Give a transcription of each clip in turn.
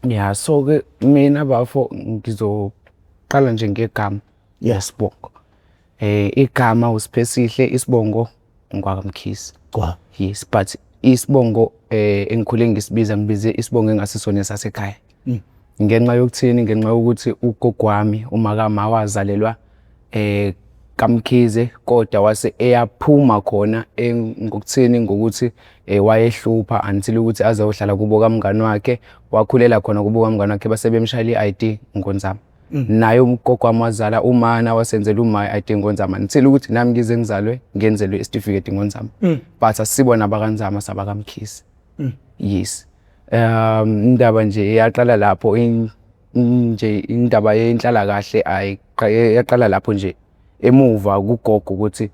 Ya, so-ke mina bafo ngizoqala nje ngegama nesibongo. Igama uSiphesihle, isibongo ngwakaMkhize. Kwa. Yes, but isibongo engikhule ngisibiza, ngibize isibongo engasisona esasekhaya. Ngenxa yokuthini? Ngenxa yokuthi ugogo wami umakama wazalelwa kaMkhize, kodwa wase eyaphuma khona ngokuthini? Ngokuthi wayehlupha until ukuthi aze ayohlala kubo kamngani wakhe, wakhulela khona kubo kamngani wakhe, base bemshayela i-ID ngoNzama. Naye ugogo wami wazala umana wasenzela uma i-ID ngoNzama until ukuthi nami ngize ngizalwe ngenzelwe isitifiketi ngoNzama. But asibona abakaNzama, sabakaMkhize. Yes. Indaba nje yaqala lapho nje, indaba yenhlalakahle yaqala lapho nje emuva kugogo ukuthi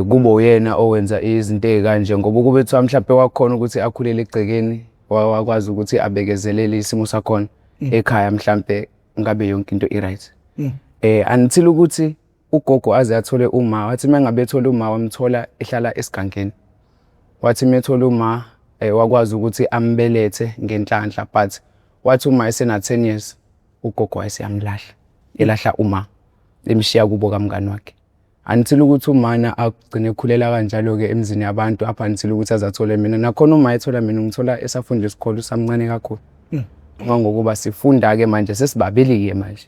kube uyena owenza izinto ezikanje, ngoba ukube kuthiwa mhlawumbe wakhona ukuthi akhulele egcekeni, wakwazi ukuthi abekezelele isimo sakhona ekhaya, mhlambe ngabe yonke into i-right. Until ukuthi ugogo aze athole uma, wathi mengabe ethola uma wamthola ehlala esigangeni. Wathi methola uma wakwazi ukuthi ambelethe ngenhlanhla, but wathi uma esena 10 years ugogo wayeseyamlahla, elahla uma emshiya kubo kamngani wakhe. Until ukuthi umana agcine ekhulela kanjalo-ke emzini yabantu up until ukuthi aze athole mina. Nakhona uma ethola mina ngithola esafunda isikole, usamncane kakhulu. Ngangokuba sifunda-ke manje sesibabili-ke manje.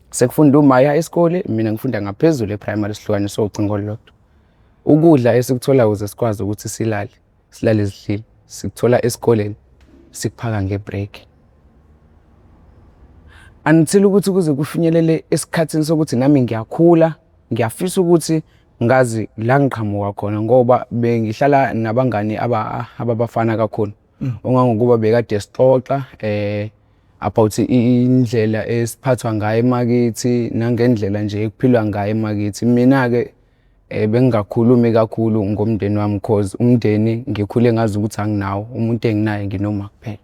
Sekufunda umaya esikole, mina ngifunda ngaphezulu e-primary, sihlukaniswe ucingo olulodwa. Ukudla esikuthola ukuze sikwazi ukuthi silale, silale sidlile, sikuthola esikoleni, sikuphaka nge-break. Until ukuthi kuze kufinyelele esikhathini sokuthi nami ngiyakhula, ngiyafisa ukuthi ngazi la ngiqhamuka khona, ngoba bengihlala nabangani ababafana kakhulu. Ongangokuba bekade sixoxa about indlela esiphathwa ngayo emakithi nangendlela nje ekuphilwa ngayo emakithi. Mina-ke bengingakhulumi kakhulu ngomndeni wami, cause umndeni ngikhule ngazi ukuthi anginawo, umuntu enginaye nginoma kuphela.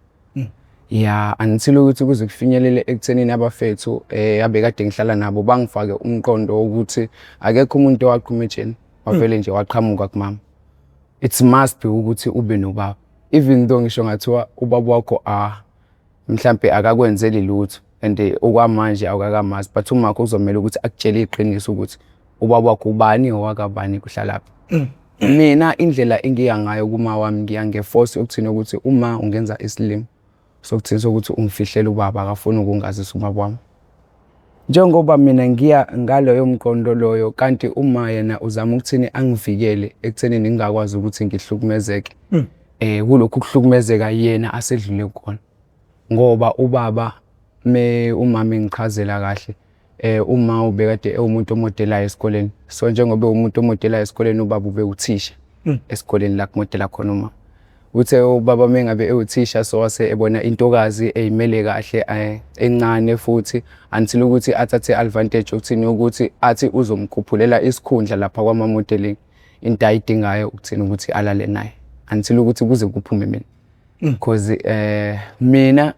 Ya, until ukuthi kuze kufinyelele ekuthenini abafethu abekade ngihlala nabo bangifake umqondo wokuthi akekho umuntu owaqhuma etsheni, wavele nje waqhamuka kumama. It must be ukuthi ube nobaba. Even though ngisho ngathiwa ubaba wakho mhlambe akakwenzeli lutho and okwamanje awukakamazi, but umakho kuzomela ukuthi akutshele iqiniso ukuthi ubaba wakho ubani, owakabani, kuhlalaphi. Mina indlela engiya ngayo kuma wami, ngiya nge-force yokuthina ukuthi uma ungenza isilimo sokuthini sokuthi ungifihlela ubaba, akafuni ukungazisa ubaba wami. Njengoba mina ngiya ngaloyo mqondo loyo, kanti uma yena uzama ukuthini angivikele ekuthenini ngingakwazi ukuthi ngihlukumezeke. Kulokhu kuhlukumezeka yena asedlule kukona. Ngoba ubaba me umama engichazela kahle, uma ubekade ewumuntu omodelayo esikoleni. So njengoba ewumuntu omodelayo esikoleni, ubaba ube uthisha esikoleni la kumodela khona uma. Uthe ubaba mengabe ewuthisha, so wase ebona intokazi eyimele kahle, encane futhi, until ukuthi athathe advantage ukuthini ukuthi athi uzomkhuphulela isikhundla lapha kwama-modeling. Into ayidingayo ukuthini ukuthi alale naye until ukuthi kuze kuphume mina. Because mina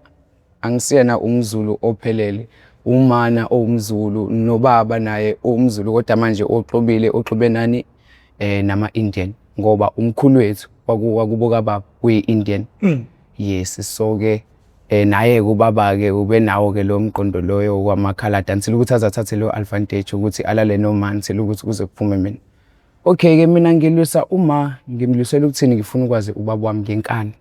angisiyena umZulu ophelele, umana owumZulu nobaba naye uwumZulu, kodwa manje oxubile, oxube nani nama-Indian, ngoba umkhulu wethu wakubo kababa uyi-Indian. Yes, so-ke naye-ke ubaba-ke ube nawo-ke lo mqondo loyo wamakhaladi until ukuthi aze athathe leyo advantage ukuthi alale noma until ukuthi kuze kuphume mina. Okay-ke mina ngilwisa uma ngimlwisela ukuthini, ngifuna ukwazi ubaba wami ngenkani.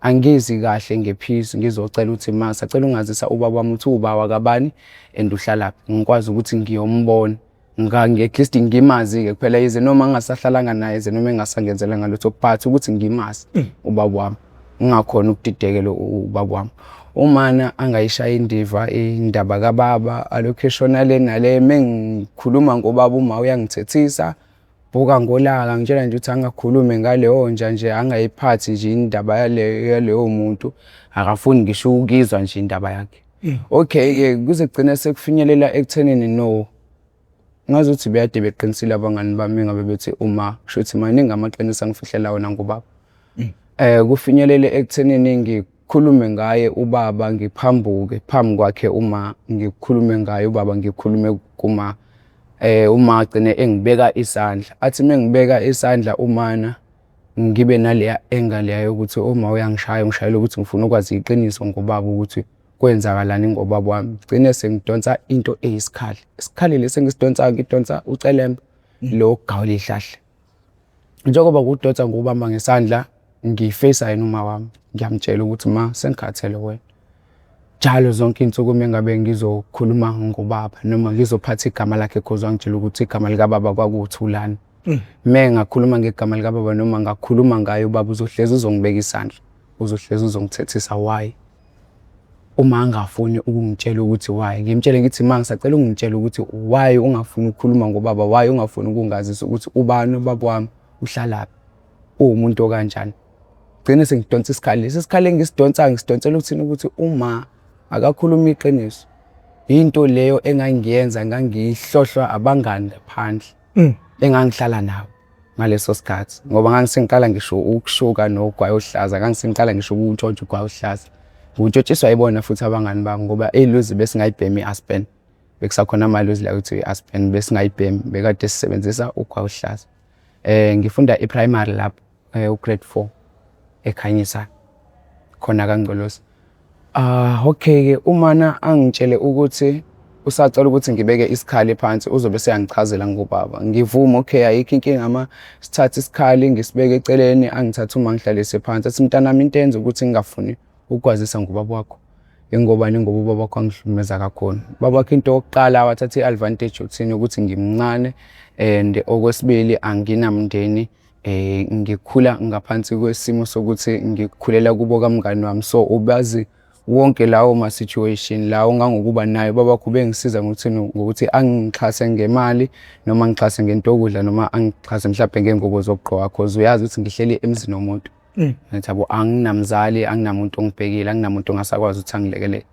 Angizi kahle nge-peace, ngizocela ukuthi ma sacela ungazisa ubaba wami ukuthi uwuba wakabani and uhlalaphi, ngikwazi ukuthi ngiyombona. At least ngimazi-ke kuphela, yize noma ngingasahlalanga naye, yize noma engasangenzelanga lutho, but ukuthi ngimazi ubaba wami, ngingakhona ukudidekela ubaba wami. Umana angayishaya indiva indaba kababa, alokhu eshona le nale. Mengikhuluma ngobaba uma uyangithethisa, buka ngolaka, ngitshela nje ukuthi angakhulumi ngaleyo nja nje, angayiphathi nje indaba yaleyo muntu, akafuni ngisho ukuyizwa nje indaba yakhe. Okay-ke kuze kugcine sekufinyelela ekuthenini no, ngazuthi bekade beqinisile abangani bami ngabe bethi uma kusho ukuthi maningi amaqiniso angifihlela wona ngobaba. Kufinyelele ekuthenini ngikhulume ngaye ubaba, ngiphambuke phambi kwakhe uma ngikhulume ngaye ubaba, ngikhulume kuma uma agcine engibeka isandla, athi mengibeka isandla umana Ngibe naleya anger leya yokuthi uma uyangishaya ungishayela ukuthi ngifuna ukwazi iqiniso ngobaba ukuthi kwenzakalani ngobaba wami. Ngigcine sengidonsa into eyisikhali. Isikhali lesi engisidonsayo ngidonsa ucelemba lo wokugawula iy'hlahla. Njengoba ngiwudonsa ngiwubamba ngesandla ngifeyisa yena uma wami, ngiyamtshela ukuthi ma sengikhathele wena. Njalo zonke iy'nsuku uma ngabe ngizokhuluma ngobaba noma ngizophatha igama lakhe cause wangitshela ukuthi igama likababa kwakuwuThulani. Uma ngakhuluma ngegama likababa noma ngakhuluma ngaye ubaba uzohlezi uzongibeka isandla, uzohlezi uzongithethisa why? Uma angafuni ukungitshela ukuthi why, ngimtshele ngithi ma ngisacela ungitshele ukuthi why ungafuni ukukhuluma ngobaba, why ungafuni ukungazisa ukuthi ubani ubaba wami, uhlalaphi, uwumuntu okanjani. Gcine sengidonsa isikhali lesi sikhali engisidonsayo ngisidonsela ukuthini ukuthi uma akakhuluma iqiniso. Into leyo engangiyenza ngangihlohlwa abangani ngaphandle engangihlala nabo ngaleso sikhathi ngoba ngangisengiqala ngisho ukushuka nogwayi ohlaza, ngangisengiqala ngisho ukuwuntshontsha ugwayi ohlaza. Ngiwuntshontshiswa yibona futhi abangani bami ngoba ey'luzi besingayibhemi i-aspen. Bekusakhona amaluzi la kuthiwa i-aspen besingayibhemi, bekade sisebenzisa ugwayi ohlaza. Ngifunda e-primary lapho u-grade 4 eKhanyisa khona kaNgcolosi. Ah okay-ke umana angitshele ukuthi usacela ukuthi ngibeke isikhali phansi uzobe seyangichazela ngobaba. Ngivume okay ayikho inkinga ma sithathe isikhali ngisibeke eceleni angithathe uma ngihlalise phansi athi mntanami into eyenza ukuthi ngingafuni ukukwazisa ngobaba wakho ingobani ngoba ubaba wakho angihlukumeza kakhulu. Ubaba wakho into yokuqala wathatha i-advantage yokuthini ukuthi ngimncane and okwesibili anginamndeni. Ngikhula ngaphansi kwesimo sokuthi ngikhulela kubo kamngani wami, so ubazi wonke lawo ma-situation lawo ngangokuba naye ubaba wakho ubengisiza ngokuthini, ngokuthi angixhase ngemali noma angixhase ngento yokudla noma angixhase mhlampe ngey'ngubo zokugqoka cause uyazi ukuthi ngihleli emzini womuntu. Angithi yabo, anginamzali, anginamuntu ongibhekile, anginamuntu ongasakwazi ukuthi angilekelele.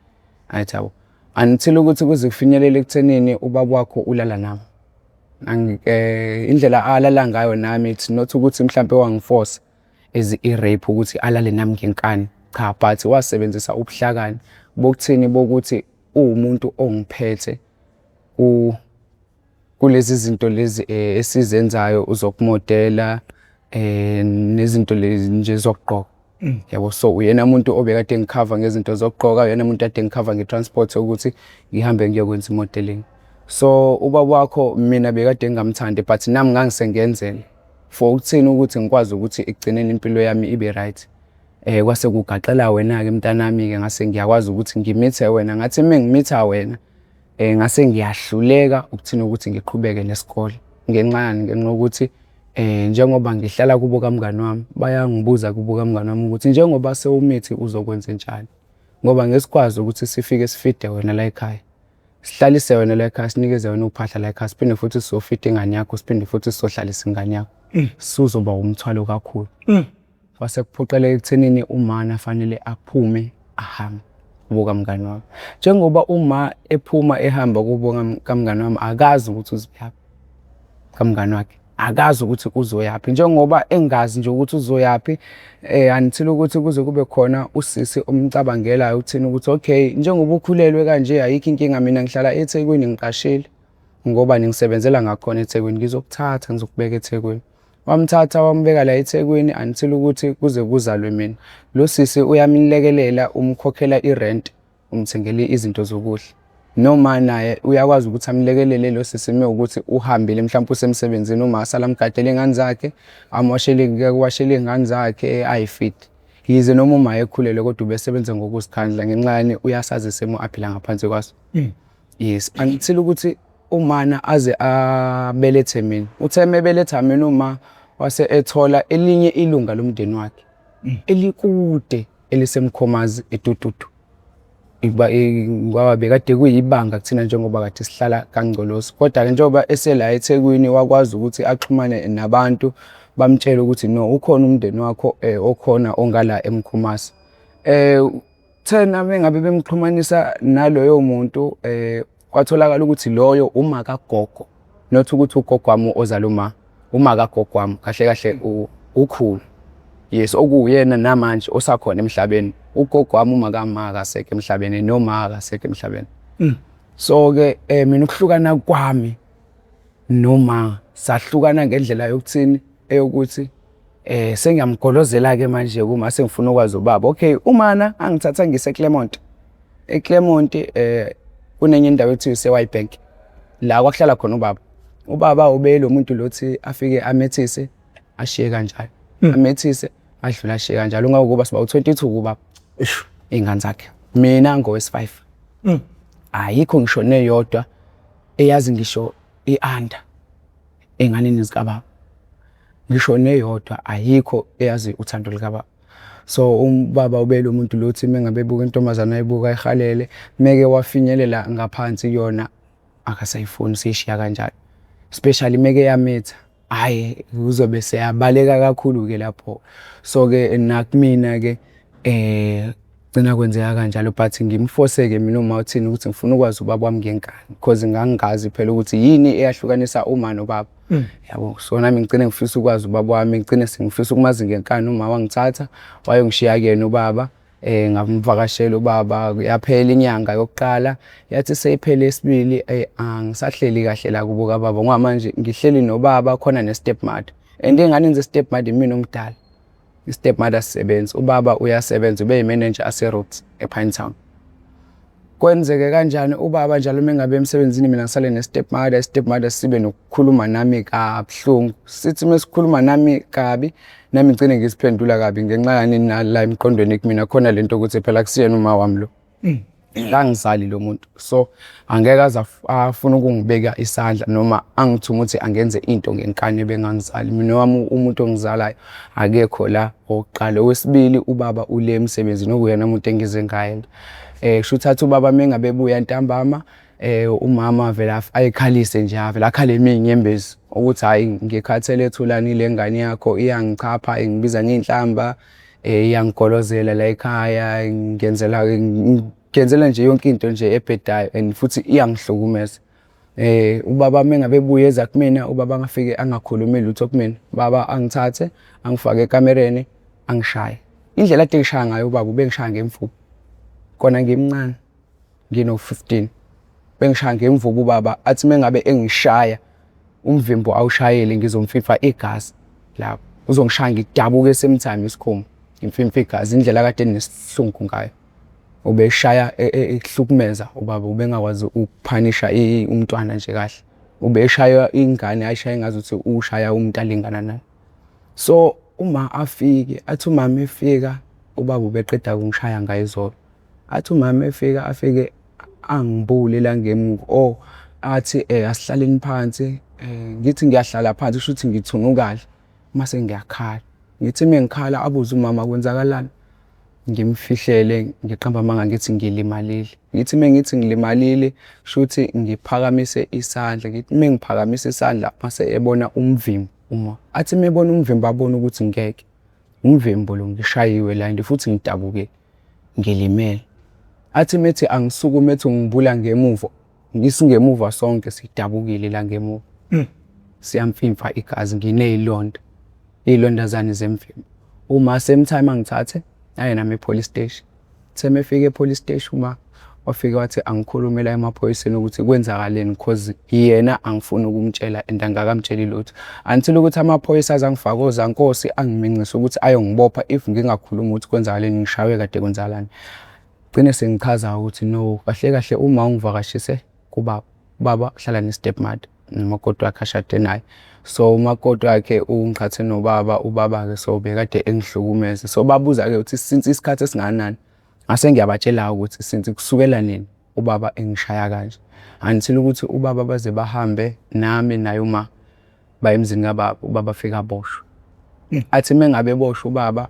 Angithi yabo, until ukuthi kuze kufinyelele ekuthenini ubaba wakho ulala nami. Indlela alala ngayo nami it's not ukuthi mhlampe wangifosa as i-rape ukuthi alale nami ngenkani, cha but wasebenzisa ubuhlakani bokuthini bokuthi uwumuntu ongiphethe kulezi zinto lezi esizenzayo zokumodela nezinto lezi nje zokugqoka. Yabo, so uyena muntu obekade engikhava ngezinto zokugqoka, uyena muntu kade engikhava nge-transport ukuthi ngihambe ngiyokwenza i-modelling. So ubaba wakho mina bekade ngingamthandi but nami ngangisengiyenzela for ukuthini ukuthi ngikwazi ukuthi ekugcineni impilo yami ibe right. Kwase kugaxela wena-ke mntanami-ke ngase ngiyakwazi ukuthi ngimithe wena, ngathi uma ngimitha wena ngase ngiyahluleka ukuthini ukuthi ngiqhubeke nesikole. Ngenxa yani? Ngenxa yokuthi njengoba ngihlala kubo kamngani wami, bayangibuza kubo kamngani wami ukuthi njengoba sewumithi uzokwenzenjani? Ngoba ngeke sikwazi ukuthi sifike sifide wena la ekhaya. Sihlalise wena la ekhaya, sinikeze wena uphahla la ekhaya, siphinde futhi sizofida ingane yakho, siphinde futhi sizohlalisa ingane yakho. Suzoba umthwalo kakhulu. Kwase kuphoqeleka ekuthenini umana fanele aphume ahambe kubo kamngani wami. Njengoba uma ephuma ehamba kubo kamngani wami akazi ukuthi uziyaphi kamngani wakhe, akazi ukuthi uzoyaphi. Njengoba engazi nje ukuthi uzoyaphi until ukuthi kuze kube khona usisi omcabangelayo ukuthini ukuthi okay njengoba ukhulelwe kanje ayikho inkinga mina ngihlala eThekwini ngiqashile ngoba ningisebenzela ngakhona eThekwini ngizokuthatha ngizokubeka eThekwini. Wamthatha wambeka la eThekwini until ukuthi kuze kuzalwe mina. Lo sisi uyamlekelela umkhokhela i-rent, umthengela izinto zokudla. Noma naye uyakwazi ukuthi amlekelele lo sisi uma ukuthi uhambile mhlawumpe usemsebenzini uma asala amgadele iy'ngane zakhe, amwashele kuwashele iy'ngane zakhe ayifide. Yize noma uma ekhulelwe kodwa ubesebenza ngokuzikhandla ngenxa yani uyasazi isimo aphila ngaphansi kwaso. Yes, until ukuthi umana aze abelethe mina. Uthe mebeletha mina uma wase ethola elinye ilunga lomndeni wakhe elikude eliseMkhomazi eDududu. Ngoba bekade kuyibanga kuthina njengoba kade sihlala kaNgcolosi. Kodwa-ke njengoba esela eThekwini wakwazi ukuthi axhumane nabantu bamtshele ukuthi no ukhona umndeni wakho okhona ongala eMkhomazi. Thena mengabe bemxhumanisa naloyo muntu kwatholakala ukuthi loyo uma kagogo, not ukuthi ugogo wami ozala uma, uma kagogo wami kahle kahle ukhulu. Yes, okuwuyena namanje osakhona emhlabeni. Ugogo wami uma kama akasekho emhlabeni noma akasekho emhlabeni. So-ke mina ukuhlukana kwami noma sahlukana ngendlela yokuthini eyokuthi. Sengiyamgolozela-ke manje kuma sengifuna ukwazi ubaba. Okay, umana angithatha ngise Clermont. EClermont kunenye indawo ekuthiwa ise-Wyebank la kwakuhlala khona ubaba. Ubaba ubeyilo muntu lothi afike amethise ashiye kanjalo. Amethise adlule ashiye kanjalo. Ungakuba siba u22 kubaba. Eish. Iy'ngane zakhe. Mina ngowesi-5. Ayikho ngisho neyodwa eyazi ngisho i-under ey'nganeni zikababa. Ngisho neyodwa ayikho eyazi uthando likababa. So ubaba ubelo muntu lothi mengabe ebuka intombazane ayibuka ayihalele, meke wafinyelela ngaphansi kuyona akasayifuni, seyishiya kanjalo. Especially meke yamitha, hhayi uzobe seyabaleka kakhulu-ke lapho. So-ke nakumina-ke gcina kwenzeka kanjalo, but ngimfose-ke mina uma uthini ukuthi ngifuna ukwazi ubaba wami ngenkani, because ngangingazi phela ukuthi yini eyahlukanisa uma nobaba. Yabo, so nami ngigcine ngifisa ukwazi ubaba wami, ngigcine sengifisa ukumazi ngenkani. Uma wangithatha wayongishiya kuyena ubaba, ngamvakashela ubaba, yaphela inyanga yokuqala, yathi seyiphele yesibili, angisahleli kahle la kubo kababa ngoba manje ngihleli nobaba khona ne-step mother, and ey'nganeni ze-step mother imina omdala. I-step mother asisebenzi, ubaba uyasebenza, ube yi-manager ase-Rhodes ePinetown. Kwenzeke kanjani? Ubaba njalo uma ngabe emsebenzini mina ngisale ne-step mother, i-step mother sibe nokukhuluma nami kabuhlungu. Sithi uma sikhuluma nami kabi, nami ngigcine ngisiphendula kabi ngenxa yani nala emqondweni kumina khona lento ukuthi phela akusiyena uma wami lo. Akangizali lo muntu, so angeke aze afune ukungibeka isandla noma angithume ukuthi angenze into ngenkani ebengangizali. Mina wami umuntu ongizalayo akekho la, owokuqala. Owesibili, ubaba ule emsebenzini okuyena muntu engize ngaye. Kusho ukuthi athi ubaba uma ngabe ebuya ntambama, umama vele ayikhalise nje, avele akhale iy'nyembezi ukuthi hhayi ngikhathele Thulani, le ngane yakho iyangichapha, ingibiza ngey'nhlamba, iyangigolozela la ekhaya, ngenzela nje yonke into nje ebhedayo and futhi iyangihlukumeza. Ubaba uma ngabe ebuya eza kumina, ubaba angafike angakhulumi lutho kumina. Ubaba angithathe angifake ekamereni angishaye. Indlela ade engishaya ngayo ubaba, ubengishaya ngemvubu. Kona ngimncane, ngino-15. Bengishaya ngemvubu ubaba, athi uma ngabe engishaya umvimbo awushayeli ngizomfifa igazi lapho. Uzongishaya ngidabuke same time isikhumba, ngimfimfe igazi indlela akade enesihlungu ngayo. Ubeshaya ekuhlukumeza ubaba, ubengakwazi ukuphanisha umntwana nje kahle. Ubeshaya ingane ayishaye ngazuthi ushaya umuntu alingana naye. So uma afike, athi umama efika, ubaba ubeqeda kungishaya ngayizolo. Athi umama efika afike angibule la ngemuva, oh athi asihlaleni phansi, ngithi ngiyahlala phansi kusho ukuthi ngithunukala mase ngiyakhala. Ngithi uma ngikhala abuze umama kwenzakalani, ngimfihlele ngiqambe amanga ngithi ngilimalile. Ngithi uma ngithi ngilimalile kusho ukuthi ngiphakamise isandla, ngithi uma ngiphakamisa isandla mase ebona umvimbo uma. Athi uma ebona umvimbo abone ukuthi ngeke, umvimbo lo ngishayiwe la and futhi ngidabukile, ngilimele. Athi uma ethi angisukume ethi ungibula ngemuva, ngisingemuva sonke sidabukile la ngemuva. Siyamfimfa igazi, nginey'londa, iy'londa zani zemvimbo. Uma same time angithathe aye nami e-police station. Uthe uma efika e-police station uma wafike wathi angikhulume la emaphoyiseni ukuthi kwenzakaleni, cause yena angifuni ukumtshela and angakamtsheli lutho. Until ukuthi amaphoyisa aze angifake ozankosi angiminxise ukuthi ayongibopha if ngingakhulumi ukuthi kwenzakaleni, ngishawe kade kwenzakalani. Gcine sengichaza ukuthi no, kahle kahle uma ungivakashise kubaba, ubaba uhlala ne-step mother nomakoti wakhe ashade naye. So umakoti wakhe ungiqhathe nobaba, ubaba-ke so bekade engihlukumeza. So babuza-ke ukuthi since isikhathi esingakanani, ngase ngiyabatshela ukuthi since kusukela nini ubaba engishaya kanje. Until ukuthi ubaba baze bahambe nami naye uma baye emzini kababa, ubaba afike aboshwe. Athi uma ngabe eboshwe ubaba,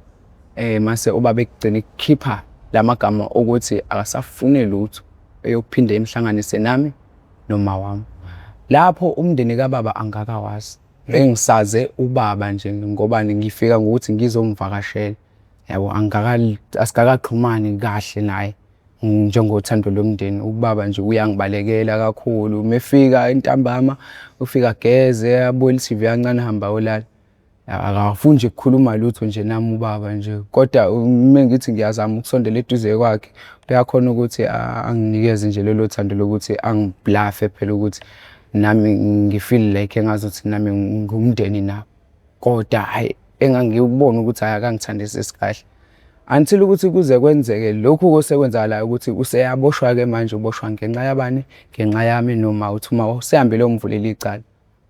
mase ubaba ekugcina ekukhipha lamagama okuthi akasafuni lutho eyokuphinde imhlanganise nami noma wami. Lapho umndeni kababa angakawazi. Bengisaze ubaba nje ngoba ngifika ngokuthi ngizomvakashela. Yabo, asikakaxhumani kahle naye njengothando lomndeni. Ubaba nje uyangibalekela kakhulu. Uma efika ntambama ufika ageze, abuke i-TV kancane ahambe ayolala. Akafuni nje ukukhuluma lutho nje nami ubaba nje, kodwa uma ngithi ngiyazama ukusondela eduze kwakhe uyakhona ukuthi anginikeze nje lelo thando lokuthi angi-bluff-e phela ukuthi nami ngi-feel like engazuthi nami ngumndeni nabo. Kodwa hhayi. Engangikubona ukuthi hhayi akangithandisisi kahle. Until ukuthi kuze kwenzeke lokhu osekwenzakalayo ukuthi useyaboshwa-ke manje uboshwa ngenxa yabani? Ngenxa yami noma uthi uma usehambile eyomvulela icala.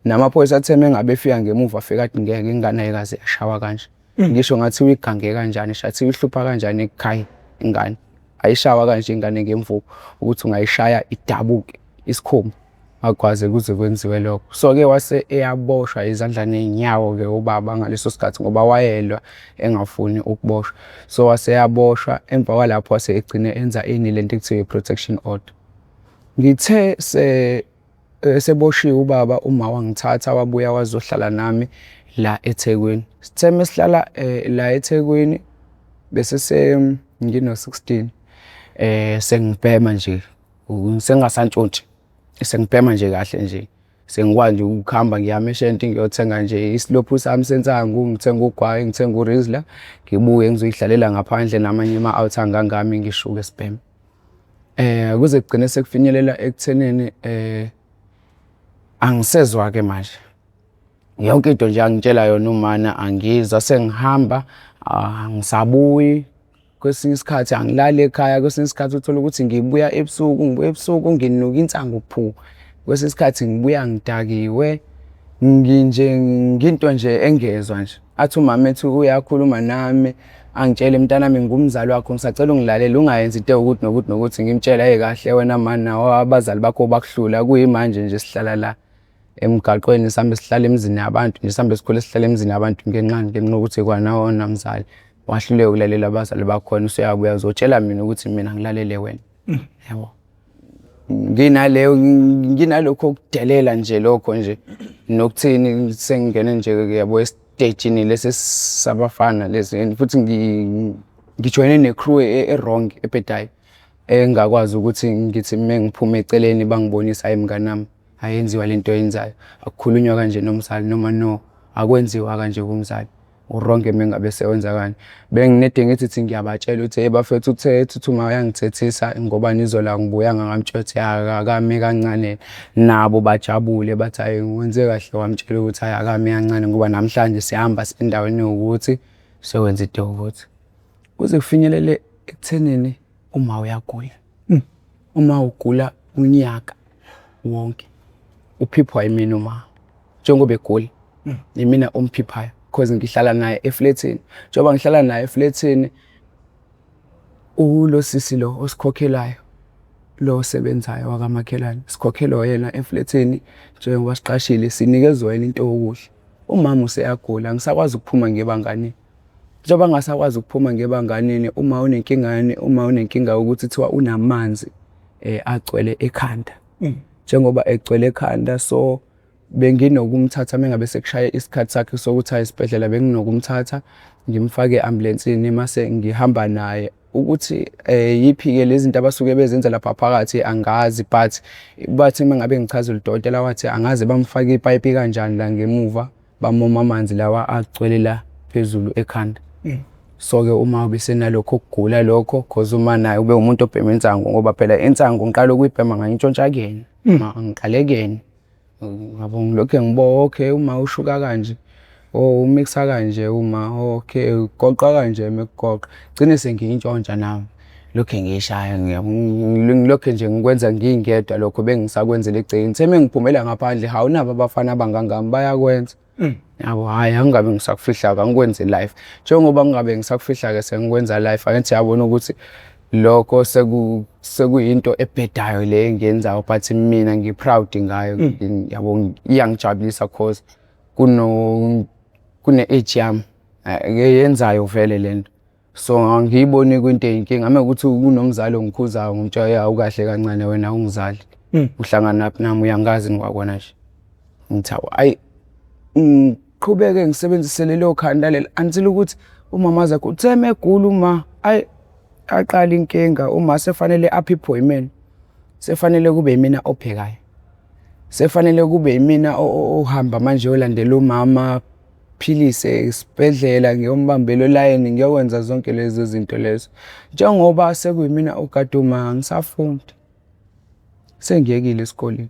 Namaphoyisa athe mengabe efika ngemuva afika athi ngeke ingane ayikaze yashawa kanje. Ngisho ngathiwa igange kanjani, shathiwa ihlupha kanjani ekhaya ingane. Ayishawa kanje ingane ngemvubu ukuthi ungayishaya idabuke isikhumba. Akwaze kuze kwenziwe lokho. So-ke wase eyaboshwa izandla ney'nyawo-ke ubaba ngaleso sikhathi ngoba wayelwa engafuni ukuboshwa. So wase eyaboshwa emva kwalapho wase egcine enza ini lento ekuthiwa i-protection order. Ngithe se eseboshiwe ubaba uma wangithatha wabuya wazohlala nami la eThekwini. Sithe mesihlala la eThekwini bese sengino-16 sengibhema nje sengingasantshontshi sengibhema nje kahle nje sengikwazi nje ukuhamba ngiya emeshenti ngiyothenga nje isilophu sami sensangu ngithenga ugwayi ngithenga uRizla ngibuye ngizoyidlalela ngaphandle namanye ama-out angangami ngishuke sibheme. Kuze kugcine sekufinyelela ekuthenini angisezwa-ke manje. Yonke into nje angitshela yona umana angizwa sengihamba angisabuyi. Kwesinye isikhathi angilali ekhaya, kwesinye isikhathi uthole ukuthi ngibuya ebusuku, ngibuya ebusuku nginuka insangu phu. Kwesinye isikhathi ngibuya ngidakiwe, nginje nginto nje engezwa nje. Athi umama ethi uyakhuluma nami angitshele mntanami ngumzali wakho ngisacela ungilalele ungayenzi into ewukuthi nokuthi nokuthi ngimtshele hey kahle wena mani nawo abazali bakho bakuhlula kuyimanje nje sihlala la emgaqweni sihambe sihlala emizini yabantu nje sihambe sikhule sihlala emizini yabantu ngenxa ngenxa yokuthi kwanawo mzali wahluleka ukulalela abazali bakhona usuyabuya uzotshela mina ukuthi mina ngilalele wena yabo. Nginaleyo nginalokho okudelela nje lokho nje nokuthini sengingene nje yabo esitejini lesi sabafana lesi and futhi ngijoyine ne-crew e-wrong ebhedayo engakwazi ukuthi ngithi uma ngiphuma eceleni bangibonise hhayi mngani wami ayenziwa lento oyenzayo akukhulunywa kanje nomzali noma no akwenziwa kanje kumzali. U-wrong mengabe sewenza kanje. Benginede ngithi thi ngiyabatshela ukuthi hey bafethu uthe uthi uma uyangithethisa ngoba nizolo angibuyanga ngamtshela ukuthi akame kancane. Nabo bajabule bathi hhayi wenze kahle wamtshela ukuthi hhayi akame kancane ngoba namhlanje siyahamba siya endaweni ewukuthi siyokwenza into ewukuthi. Kuze kufinyelele ekuthenini uma uyagula. Uma ugula unyaka wonke uphiphwa yimina uma njengoba egula yimina omphiphayo cause ngihlala naye eflethini. Njengoba ngihlala naye eflethini ulo sisi lo osikhokhelayo lo osebenzayo wakamakhelwane sikhokhelwa yena eflethini njengoba siqashile sinikezwa yena into yokudla. Umama useyagula angisakwazi ukuphuma ngiye ebanganini. Njengoba ngingasakwazi ukuphuma ngiye ebanganini uma unenkinga yani uma unenkinga yokuthi kuthiwa unamanzi agcwele ekhanda. Njengoba egcwele ekhanda so benginokumthatha mengabe sekushaye isikhathi sakhe sokuthi aye esibhedlela benginokumthatha ngimfake e-ambulensini mase ngihamba naye. Ukuthi yiphi-ke lezi zinto abasuke bezenza lapha phakathi angazi but bathi uma ngabe ngichazela udokotela wathi angaze bamfake ipayipi kanjani la ngemuva bamoma amanzi lawa agcwele la phezulu ekhanda. So-ke uma ubesenalokho ukugula lokho cause uma naye ube umuntu obhema insangu ngoba phela insangu ngiqala ukuyibhema ngayintshontsha kuyena, ngiqale kuyena. Ngabo ngilokhu ngibo okay uma ushuka kanje oh umixa kanje uma okay ugoqa kanje mekugoqa gcine sengiyintshontsha nami lokhu ngiyishaya ngilokhu nje ngikwenza ngingedwa lokho bengisakwenzela egcekeni. Ngithe mengiphumela ngaphandle hawu naba abafana abangangami bayakwenza. Yabo hhayi angingabe ngisakufihla-ke angikwenzi live. Njengoba ngingabe ngisakufihla-ke sengikwenza live angithi yabona ukuthi lokho sekuyinto ebhedayo le engiyenzayo but mina ngi-proud ngayo yabo iyangijabulisa cause kune-age yami eyenzayo vele lento. So angiyiboni kuyinto eyinkinga uma kuwukuthi kunomzali ongikhuzayo ngimtshela ya ukahle kancane wena awungizali. Uhlanganaphi nami uyangazi ngikwakona nje. Ngithi hawu ayi ngiqhubeke ngisebenzise lelo khanda lelo until ukuthi umama aze uthe uma egula uma ayi aqala inkinga uma sefanele aphiphwe yimina. Sefanele kube yimina ophekayo. Sefanele kube yimina ohamba manje olandela umama philise esibhedlela ngiyombambela olayini ngiyokwenza zonke lezo zinto lezo. Njengoba sekuyimina ogada uma angisafundi. Sengiyekile esikoleni.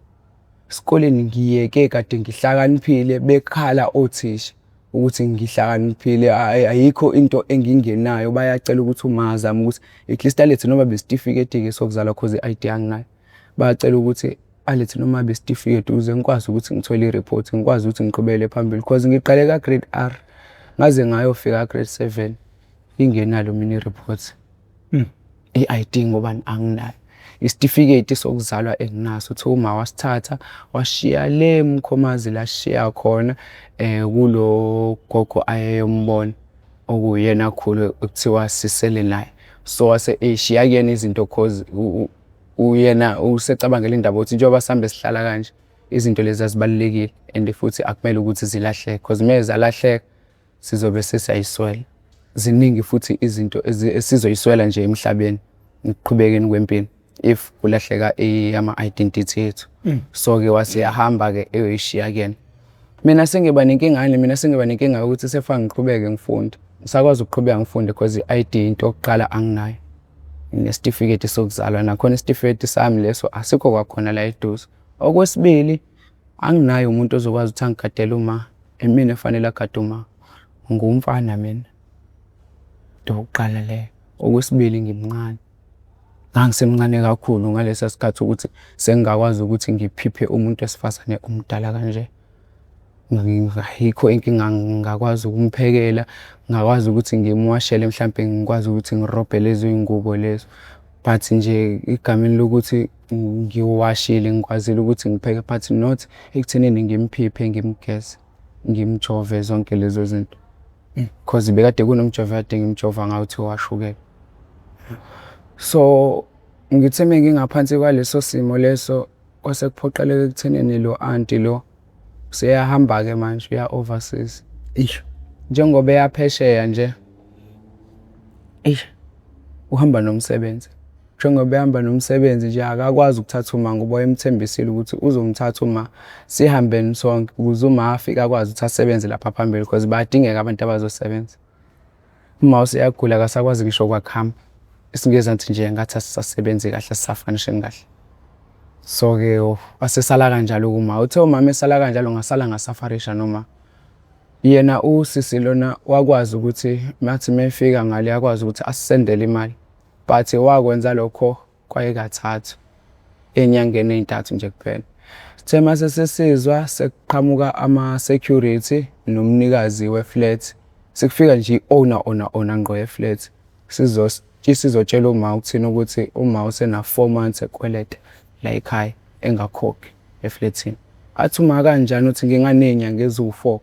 Esikoleni ngiyeke kade ngihlakaniphile bekhala othisha. Ukuthi ngihlakaniphile, ayikho into engingenayo. Bayacela ukuthi uma azame ukuthi at least alethe noma besitifiketi-ke sokuzalwa, cause i-ID anginayo. Bayacela ukuthi alethe noma besitifiketi ukuze ngikwazi ukuthi ngithole i-report, ngikwazi ukuthi ngiqhubekele phambili, cause ngiqale ka-grade R ngaze ngayofika ka-grade 7 ngingenalo mina i-report. I-ID ngoba anginayo. Isitifiketi sokuzalwa enginaso, kuthiwa uma wasithatha washiya le Mkhomazi, la sishiya khona kulo gogo ayeyombona, okuwuyena khulu ekuthiwa sisele naye. So wase ey'shiya kuyena izinto, cause uyena usecabangela indaba yokuthi njengoba sihambe sihlala kanje, izinto lezi azibalulekile and futhi akumele ukuthi zilahleke, cause uma zalahleka sizobe sesiyayiswela. Ziningi futhi izinto esizoyiswela nje emhlabeni ekuqhubekeni kwempilo if kulahleka ama-identity ethu. So-ke waseyahamba-ke eyoyishiya kuyena. Mina sengiba nenkinga yani? Mina sengiba nenkinga yokuthi sefake ngiqhubeke ngifunde. Ngisakwazi ukuqhubeka ngifunde, cause i-ID into yokuqala anginayo. Nesitifiketi sokuzalwa nakhona, isitifiketi sami leso asikho kwakhona la eduze. Okwesibili, anginaye umuntu ozokwazi ukuthi angigadele uma, imina efanele agade uma. Ngumfana mina, into yokuqala leyo. Okwesibili, ngimncane. Ngangisemncane kakhulu ngalesa sikhathi ukuthi sengingakwazi ukuthi ngiphiphe umuntu wesifazane omdala kanje. Ayikho inkinga, ngingakwazi ukumphekela, ngingakwazi ukuthi ngimwashele mhlampe, ngikwazi ukuthi ngirobhe lezi iy'ngubo lezo. But nje egameni lokuthi ngiwashile, ngikwazile ukuthi ngipheke, but not ekuthenini ngimphiphe, ngimgeze, ngimjove, zonke lezo zinto. Cause bekade kunomjovo ekade ngimjova ngawo, kuthiwa washukela. So ngithe mengingaphansi kwaleso simo leso, kwase kuphoqeleka ekuthenini lo anti lo useyahamba-ke manje, uya overseas. Eish. Njengoba eya phesheya nje, eish, uhamba nomsebenzi. Njengoba ehamba nomsebenzi nje, akakwazi ukuthatha uma ngoba wayemthembisile ukuthi uzomthatha uma sihambeni sonke, ukuze uma afike akwazi ukuthi asebenze lapha phambili, because bayadingeka abantu abazosebenza. Uma useyagula, akasakwazi ngisho kwakuhamba. Isingezansi nje ngathi asisasebenzi kahle, asisa-function kahle. So-ke wasesala kanjalo kuma. Uthe umama esala kanjalo, ngasala ngasafarisha noma. Yena usisi lona wakwazi ukuthi mathi mefika ngale akwazi ukuthi asisendele imali. But wakwenza lokho kwaye kathathu ey'nyangeni ey'ntathu nje kuphela. Sithe mase sesizwa sekuqhamuka ama-security nomnikazi we-flat. Sekufika nje i-owner, owner, owner ngqo ye-flat. Sizotshela uma ukuthini, ukuthi uma usena 4 months ekweleta la ekhaya, engakhokhi eflethini. Athi uma kanjani, uthi nginganey'nyanga eziwu-4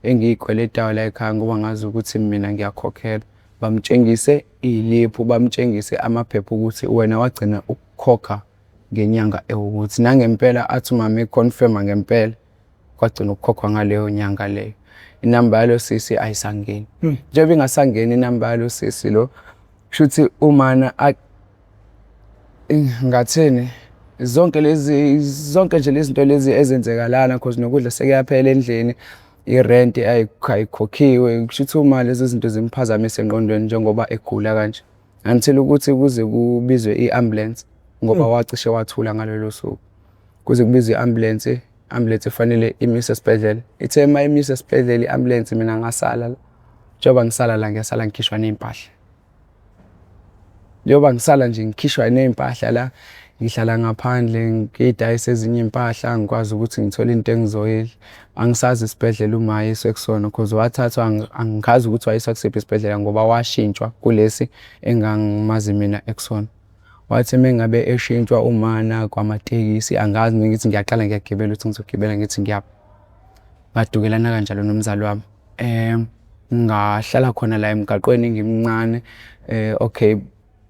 engiyikweletayo la ekhaya, ngoba ngazi ukuthi mina ngiyakhokhela. Bamtshengise iy'liphu, bamtshengise amaphepha ukuthi wena wagcina ukukhokha ngenyanga ewukuthi. Nangempela athi umama e-confirm-a, ngempela kwagcina ukukhokhwa ngaleyo nyanga leyo. Inamba yalo sisi ayisangeni. Njengoba ingasangeni inamba yalo sisi lo, kushuthi umana ngathini, zonke lezi, zonke nje lezi zinto lezi ezenzeka lana, cause nokudla sekuyaphela endlini, irenti ayikhokhiwe. Kushuthi uma lezo zinto zimphazamise engqondweni njengoba egula kanje. Until ukuthi kuze kubizwe i-ambulance, ngoba wacishe wathula ngalolo suku. Kuze kubizwe i-ambulance, ambulance efanele imise esibhedlela. Ithe uma imise esibhedlela i-ambulance, mina ngasala la. Njengoba ngisala la, ngiyasala ngikhishwa ney'mpahla. Njengoba ngisala nje ngikhishwa ney'mpahla la, ngihlala ngaphandle, ngidayise ezinye iy'mpahla, ngikwazi ukuthi ngithole into engizoyidla. Angisazi isibhedlela uma ayiswe kusona, cause wathathwa, angikazi ukuthi wayiswa kusiphi isibhedlela, ngoba washintshwa kulesi engangimazi mina ekusona. Wathi uma ngabe eshintshwa umana kwamatekisi, angazi, ngithi ngiyaqala ngiyagibela, ukuthi ngizogibela ngithi ngiyaphi. Ngadukelana kanjalo nomzali wami. Ngahlala khona la emgaqweni ngimncane. Okay,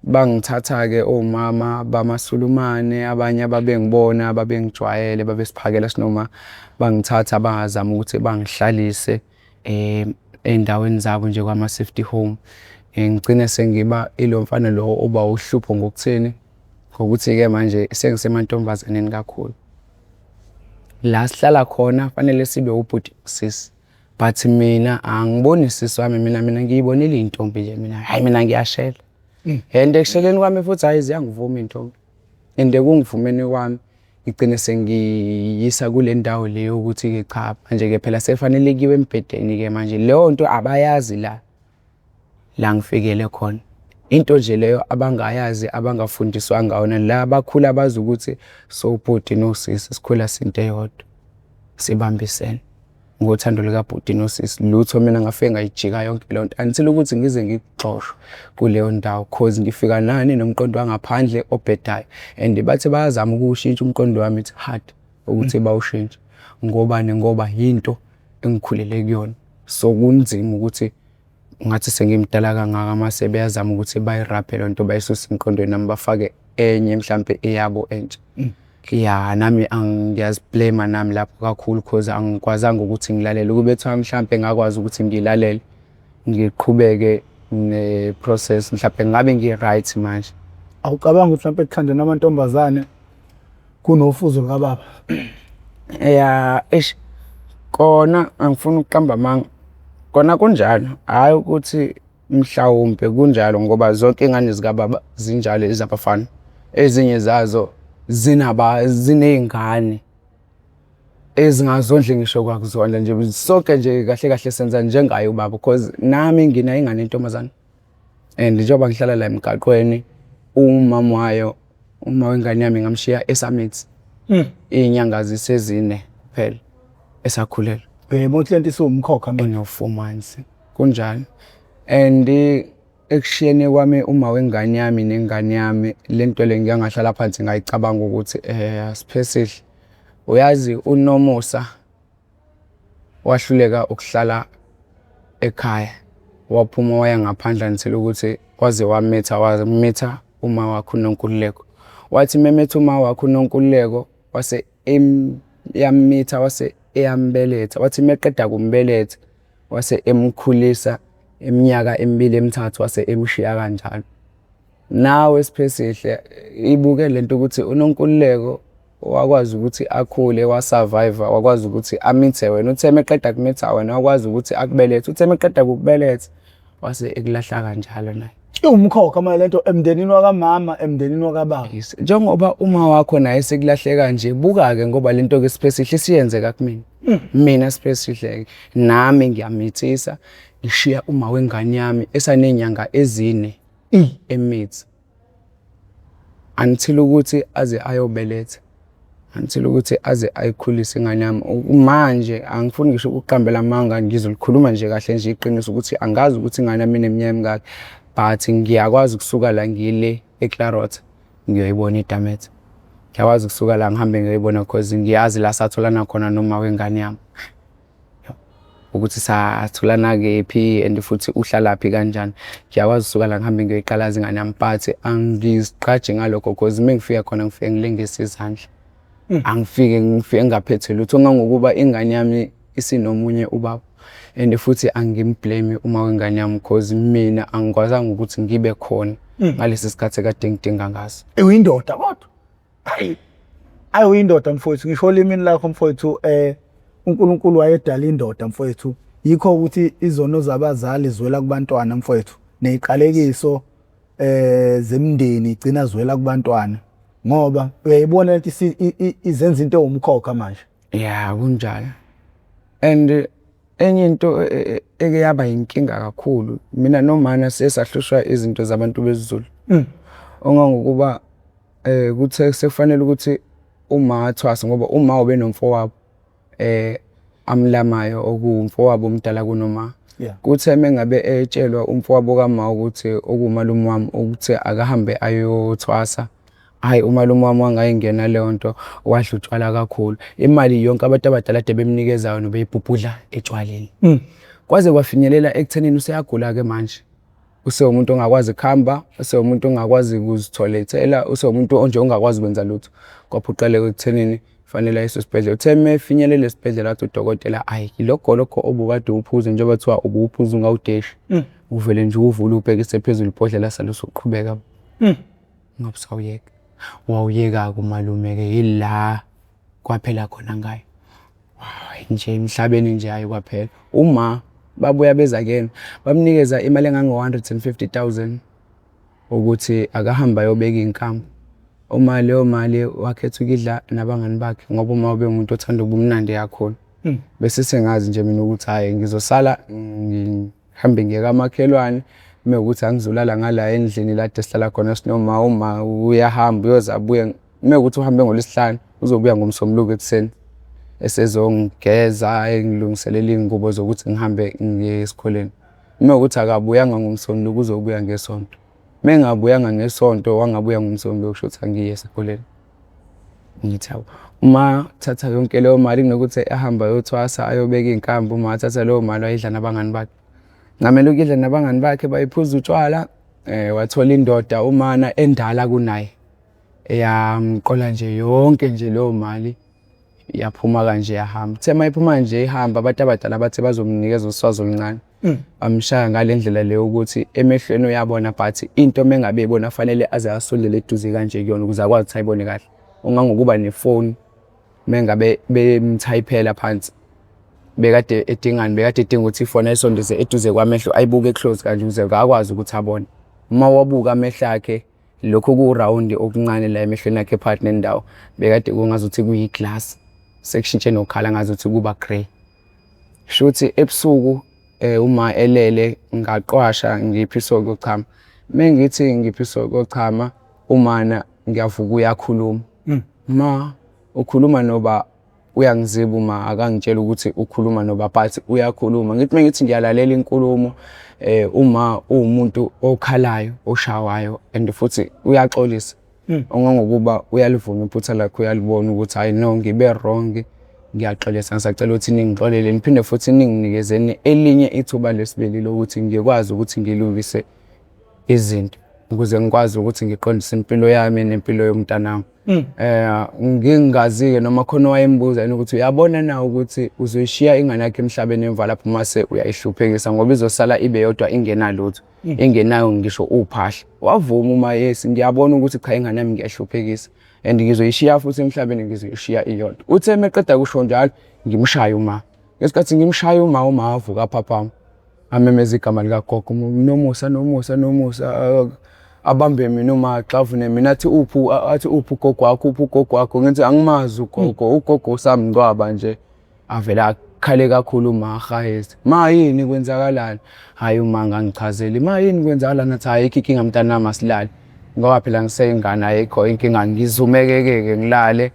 bangithatha-ke omama bamaSulumane, abanye ababengibona, ababengijwayele, babesiphakela sinoma, bangithatha bazama ukuthi bangihlalise ey'ndaweni zabo nje kwama-safety home. Ngigcine sengiba ilo mfana lo oba uhlupho ngokuthini? Ngokuthi-ke manje sengisemantombazaneni kakhulu. La sihlala khona fanele sibe ubhuti nosisi. But mina angiboni sisi wami mina, mina ngiyibonile iy'ntombi nje mina, hhayi, mina ngiyashela. And ekusheleni kwami futhi, hhayi, ziyangivuma iy'ntombi. And ekungivumeni kwami. Ngigcine sengiyisa kule ndawo le yokuthi-ke cha manje-ke phela sekufanele kuyiwe embhedeni-ke manje. Leyo nto abayazi la la ngifikele khona. Into nje leyo abangayazi abangafundiswanga yona la bakhula bazi ukuthi sowubhuti nosisi sikhula sinto eyodwa sibambisene ngothando likabhuti nosisi. Lutho mina ngafike ngayijika yonke leyo nto until ukuthi ngize ngigxoshwe kuleyo ndawo cause ngifika nani nomqondo wangaphandle obhedayo and bathe bayazama ukuwushintsha umqondo wami it's hard ukuthi bawushintshe. Ngobani? Ngoba yinto engikhulele kuyona so kunzima ukuthi ngathi sengimdala kangaka mase beyazama ukuthi bayirabhe loo nto bayisuse emqondweni nami bafake enye mhlampe eyabo entsha. Ya nami ngiyazi-blame-a nami lapho kakhulu cause angikwazanga ukuthi ngilalele. Ukube kuthiwa mhlampe ngakwazi ukuthi ngilalele ngiqhubeke ne-process mhlampe ngabe ngi-right manje. Awucabangi ukuthi mhlampe ekuthandeni amantombazane kunofuzo lukababa? Ya, eish kona angifuni ukuqamba amanga, kona kunjalo, hhayi ukuthi mhlawumpe kunjalo ngoba zonke iy'ngane zikababa zinjalo ezabafana. Ezinye zazo ziney'ngane ezingazondli ngisho kwakuzondla nje. Sonke nje kahle kahle senza njengaye ubaba cause nami nginayo ingane yentombazane and njengoba ngihlala la emgaqweni umama wayo, uma wengane yami ngamshiya esamithi iy'nyanga zisezine kuphela esakhulelwe. Uyayibona ukuthi lento isiwumkhokha manje. Eno-4 months kunjalo and ekushiyeni kwami uma wengane yami nengane yami le nto le ngike ngahlala phansi ngayicabanga ukuthi Siphesihle uyazi uNomusa wahluleka ukuhlala ekhaya waphuma waya ngaphandle until ukuthi waze wamitha wamitha uma wakhe uNonkululeko. Wathi memetha uma wakhe uNonkululeko wase eyamitha wase eyambeletha, wathi meqeda kumbeletha wase emkhulisa iminyaka emibili emithathu wase emshiya kanjalo. Nawe Siphesihle ibuke lento ukuthi uNonkululeko wakwazi ukuthi akhule wa-survive-a, wakwazi ukuthi amithe wena. Uthe meqeda kumitha wena wakwazi ukuthi akubelethe, uthe meqeda kukubeletha wase ekulahla kanjalo naye. Iwumkhokha manje lento emndenini wakamama, emndenini wakababa. Yes. Njengoba uma wakho naye sekulahleka kanje, buka-ke ngoba lento ke Siphesihle isiyenzeka kumina. Mina Siphesihle-ke nami ngiyamithisa, ngishiya uma wengane yami esaney'nyanga ezine emithi. Until ukuthi aze ayobeletha, until ukuthi aze ayikhulise ingane yami. Manje angifuni ngisho ukuqambela amanga ngizolikhuluma nje kahle nje iqiniso ukuthi angazi ukuthi ingane yami ineminyaka emingaki but ngiyakwazi ukusuka la ngile eClarot ngiyoyibona iDamet. Ngiyakwazi ukusuka la ngihambe ngiyoyibona cause ngiyazi la satholana khona noma wengane yami. Ukuthi satholana kephi and futhi uhlalaphi kanjani. Ngiyakwazi ukusuka la ngihambe ngiyoyiqalaza ingane yami but angizigqaji ngalokho cause uma ngifika khona ngifike ngilengise izandla. Angifike ngifike ngingaphethe lutho kangangokuba ingane yami isinomunye ubaba and futhi angim-blame uma wengane yami cause mina angikwazanga ukuthi ngibe khona ngalesi sikhathi ekade ngidinga ngaso. Uyindoda kodwa. Hayi. Ayi uyindoda mfowethu, ngisho olimini lakho mfowethu uNkulunkulu wayedala indoda mfowethu. Yikho ukuthi izono zabazali ziwela kubantwana mfowethu. Neziqalekiso zemndeni igcina ziwela kubantwana. Ngoba uyayibona lento izenza into ewumkhokha manje. Ya kunjalo. And enye into eke yaba inkinga kakhulu mina nomana siye sahlushwa izinto zabantu besiZulu. Ongangokuba kuthe sekufanele ukuthi uma athwase ngoba uma ubenomfowabo amlamayo okuwumfowabo omdala kunoma. Kuthe mengabe etshelwa umfowabo kama ukuthi okuwumalume wami ukuthi akahambe ayothwasa, hhayi umalume wami wangayingena leyo nto wadla utshwala kakhulu. Imali yonke abantu abadala ade bemnikeza yona ubeyibhubhudla etshwaleni. Kwaze kwafinyelela ekuthenini useyagula-ke manje. Usewumuntu ongakwazi ukuhamba, usewumuntu ongakwazi ukuzitholethela, usewumuntu nje ongakwazi ukwenza lutho. Kwaphoqeleka ekuthenini fanele ayiswe esibhedlela. Uthe uma efinyelela esibhedlela wathi udokotela, hhayi lo gologo obukade uwuphuza njengoba kuthiwa ubuwuphuza ungawudeshi. Uvele nje uwuvule uwubhekise phezulu ibhodlela sale usuqhubeka. Ungabe usawuyeka. Wawuyeka-ke umalume-ke yila kwaphela khona ngaye. Hhayi nje emhlabeni nje hhayi kwaphela. Uma babuya beza kuyena bamnikeza imali engango-150 000 ukuthi akahambe ayobeka iy'nkambu. Uma leyo mali wakhetha ukuyidla nabangani bakhe ngoba uma ube umuntu othanda ubumnandi kakhulu. Bese sengazi nje mina ukuthi hhayi ngizosala ngihambe ngiye kamakhelwane uma kuwukuthi angizolala ngala endlini la kade sihlala khona sinoma, uma uyahamba uyoze abuye. Uma kuwukuthi uhambe ngoLwesihlanu uzobuya ngoMsombuluko ekuseni esezongigeza engilungiselela iy'ngubo zokuthi ngihambe ngiye esikoleni. Uma kuwukuthi akabuyanga ngoMsombuluko uzobuya ngeSonto. Uma engabuyanga ngeSonto wangabuya ngoMsombuluko kusho ukuthi angiyi esikoleni. Ngithi hawu, uma thatha yonke leyo mali kunokuthi ahambe ayothwasa ayobeka iy'nkambi, uma wathatha leyo mali wayidla nabangani bakhe. Ncamela ukuyidla nabangani bakhe bayiphuza utshwala, wathola indoda umana endala kunaye eyamqola nje yonke nje leyo mali yaphuma kanje yahamba. Ithe uma iphuma nje ihamba abantu abadala bathe bazomnikeza uswazi oluncane. Bamshaya ngale ndlela le yokuthi emehlweni uyabona but into uma engabe eyibona fanele aze asondele eduze kanje kuyona ukuze akwazi ukuthi ayibone kahle. Ungangokuba nefoni uma ngabe bemthayiphela phansi bekade edingani, bekade edinga ukuthi ifoni ayisondeze eduze kwamehlo ayibuke close kanje ukuze akwazi ukuthi abone. Uma wabuka amehlo akhe lokhu kurawundi okuncane la emehlweni akhe phakathi nendawo bekade kungazuthi kuyi-glass sekushintshe nokhala ngazuthi kuba grey. Shuthi ebusuku uma elele ngaqwasha ngiphiswa ukuyochama. Uma ngithi ngiphiswa ukuyochama umana ngiyavuka uyakhuluma. Ma ukhuluma noba uyangiziba uma akangitshela ukuthi ukhuluma noba but uyakhuluma. Ngithi uma ngithi ngiyalalela inkulumo uma uwumuntu okhalayo, oshawayo and futhi uyaxolisa. Ongangokuba uyalivuma iphutha lakhe uyalibona ukuthi hhayi no ngibe wrong ngiyaxolisa ngisacela ukuthi ningixolele niphinde futhi ninginikezeni elinye ithuba lesibili lokuthi ngikwazi ukuthi ngilungise izinto ukuze ngikwazi ukuthi ngiqondise impilo yami nempilo yomntanami. Ngingazi-ke noma khona owayembuza yini ukuthi uyabona na ukuthi uzoyishiya ingane yakho emhlabeni emva lapho mase uyayihluphekisa ngoba izosala ibe yodwa ingenalutho. Engenayo ngisho uphahla. Wavuma uma yes ngiyabona ukuthi cha ingane yami ngiyayihluphekisa and ngizoyishiya futhi emhlabeni ngizoyishiya iyodwa. Uthe meqeda kusho njalo ngimshaye uma. Ngesikhathi ngimshaya uma, uma wavuka aphaphama. Amemeza igama likagogo, Nomusa, Nomusa, Nomusa. Abambe mina uma axavune mina athi uphi, athi uphi ugogo wakho, uphi ugogo wakho. Ngithi angimazi ugogo, ugogo usamngcwaba nje. Avele akhale kakhulu uma ahayeza. Ma yini kwenzakalani? Hhayi uma ngangichazeli. Ma yini kwenzakalani? Athi ayikho inkinga mntanami asilale. Ngoba phela ngiseyingane ayikho inkinga ngizumekeke-ke ngilale.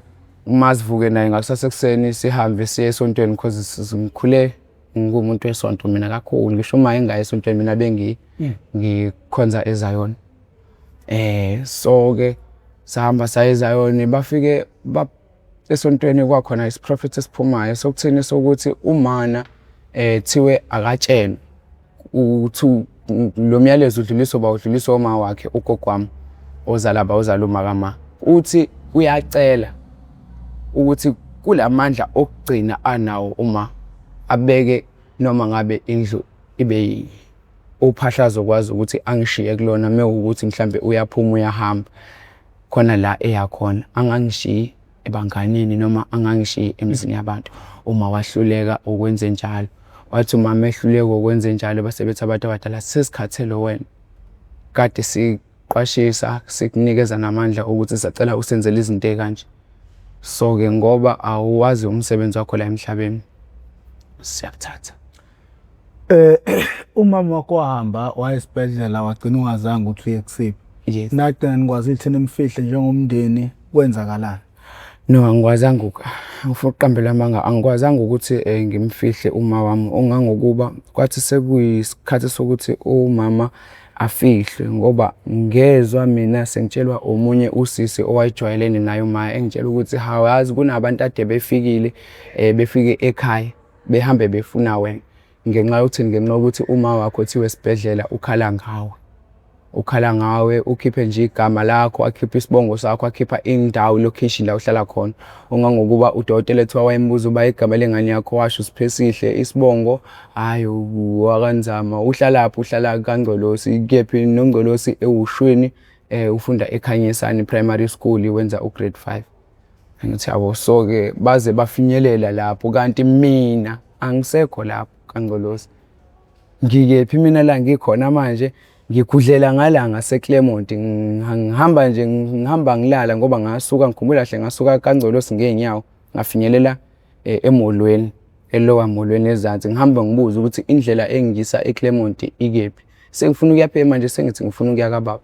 Uma sivuke naye ngakusasa ekuseni sihambe siye esontweni cause ngikhule ngiwumuntu wesonto mina kakhulu. Ngisho uma engayi esontweni mina ngikhonza eZayoni. So-ke sahamba saya eZayoni bafike esontweni kwakhona isiprofetho esiphumayo sokuthini sokuthi umana thiwe akatshelwe ukuthi lo myalezo udluliswa uba udluliswa uma wakhe ugogo wami ozala ba ozala uma kama. Uthi uyacela ukuthi kulamandla okugcina anawo uma abeke noma ngabe indlu ibe uphahla azokwazi ukuthi angishiye kulona mewukuthi mhlambe uyaphuma uyahamba khona la eya khona, angangishiyi ebanganini noma angangishiyi emizini yabantu. Uma wahluleka ukwenzenjalo, wathi umama ehluleka ukwenzenjalo base bethi abantu abadala sesikhathele wena, kade siqwashisa sikunikeza namandla okuthi sisacela usenzele izinto ey'kanje. So-ke ngoba awuwazi umsebenzi wakho la emhlabeni, siyakuthatha. Umama wakho wahamba waya esibhedlela wagcina ungazange ukuthi uye kusiphi. Yes. Nagcina nikwazile ukuthi nimfihle njengomndeni kwenzakalani? No, angikwazanga angifuni ukuqambela amanga, angikwazanga ukuthi ngimfihle uma wami ongangokuba kwathi sekuyisikhathi sokuthi umama afihlwe ngoba ngezwa mina sengitshelwa omunye usisi owayejwayelene naye uma engitshela ukuthi hawu yazi kunabantu ade befikile befike ekhaya behambe befuna wena ngenxa yokuthini? Ngenxa yokuthi uma wakho thiwe esibhedlela ukhala ngawe, ukhala ngawe ukhiphe nje igama lakho, akhiphe isibongo sakho, akhipha indawo i-location la uhlala khona. Ungangokuba udokotela ethiwa wayembuza uba igama lengane yakho washo uSiphesihle, isibongo hhayi wakaNzama, uhlalaphi? Uhlala kaNgcolosi, kephi noNgcolosi ewushwini ufunda eKhanyisani Primary School wenza u-grade five. Ngithi yabo, so-ke baze bafinyelela lapho kanti mina angisekho lapho kaNgcolosi. Ngikephi mina la ngikhona manje? Ngigudlela ngala ngaseClermont ngihamba nje ngihamba ngilala ngoba ngasuka ngikhumbula kahle ngasuka kaNgcolosi ngey'nyawo ngafinyelela eh, emolweni eLower Molweni ezansi ngihamba ngibuza ukuthi indlela engiyisa eClermont ikephi. Sengifuna ukuya phe manje sengithi ngifuna ukuya kababa.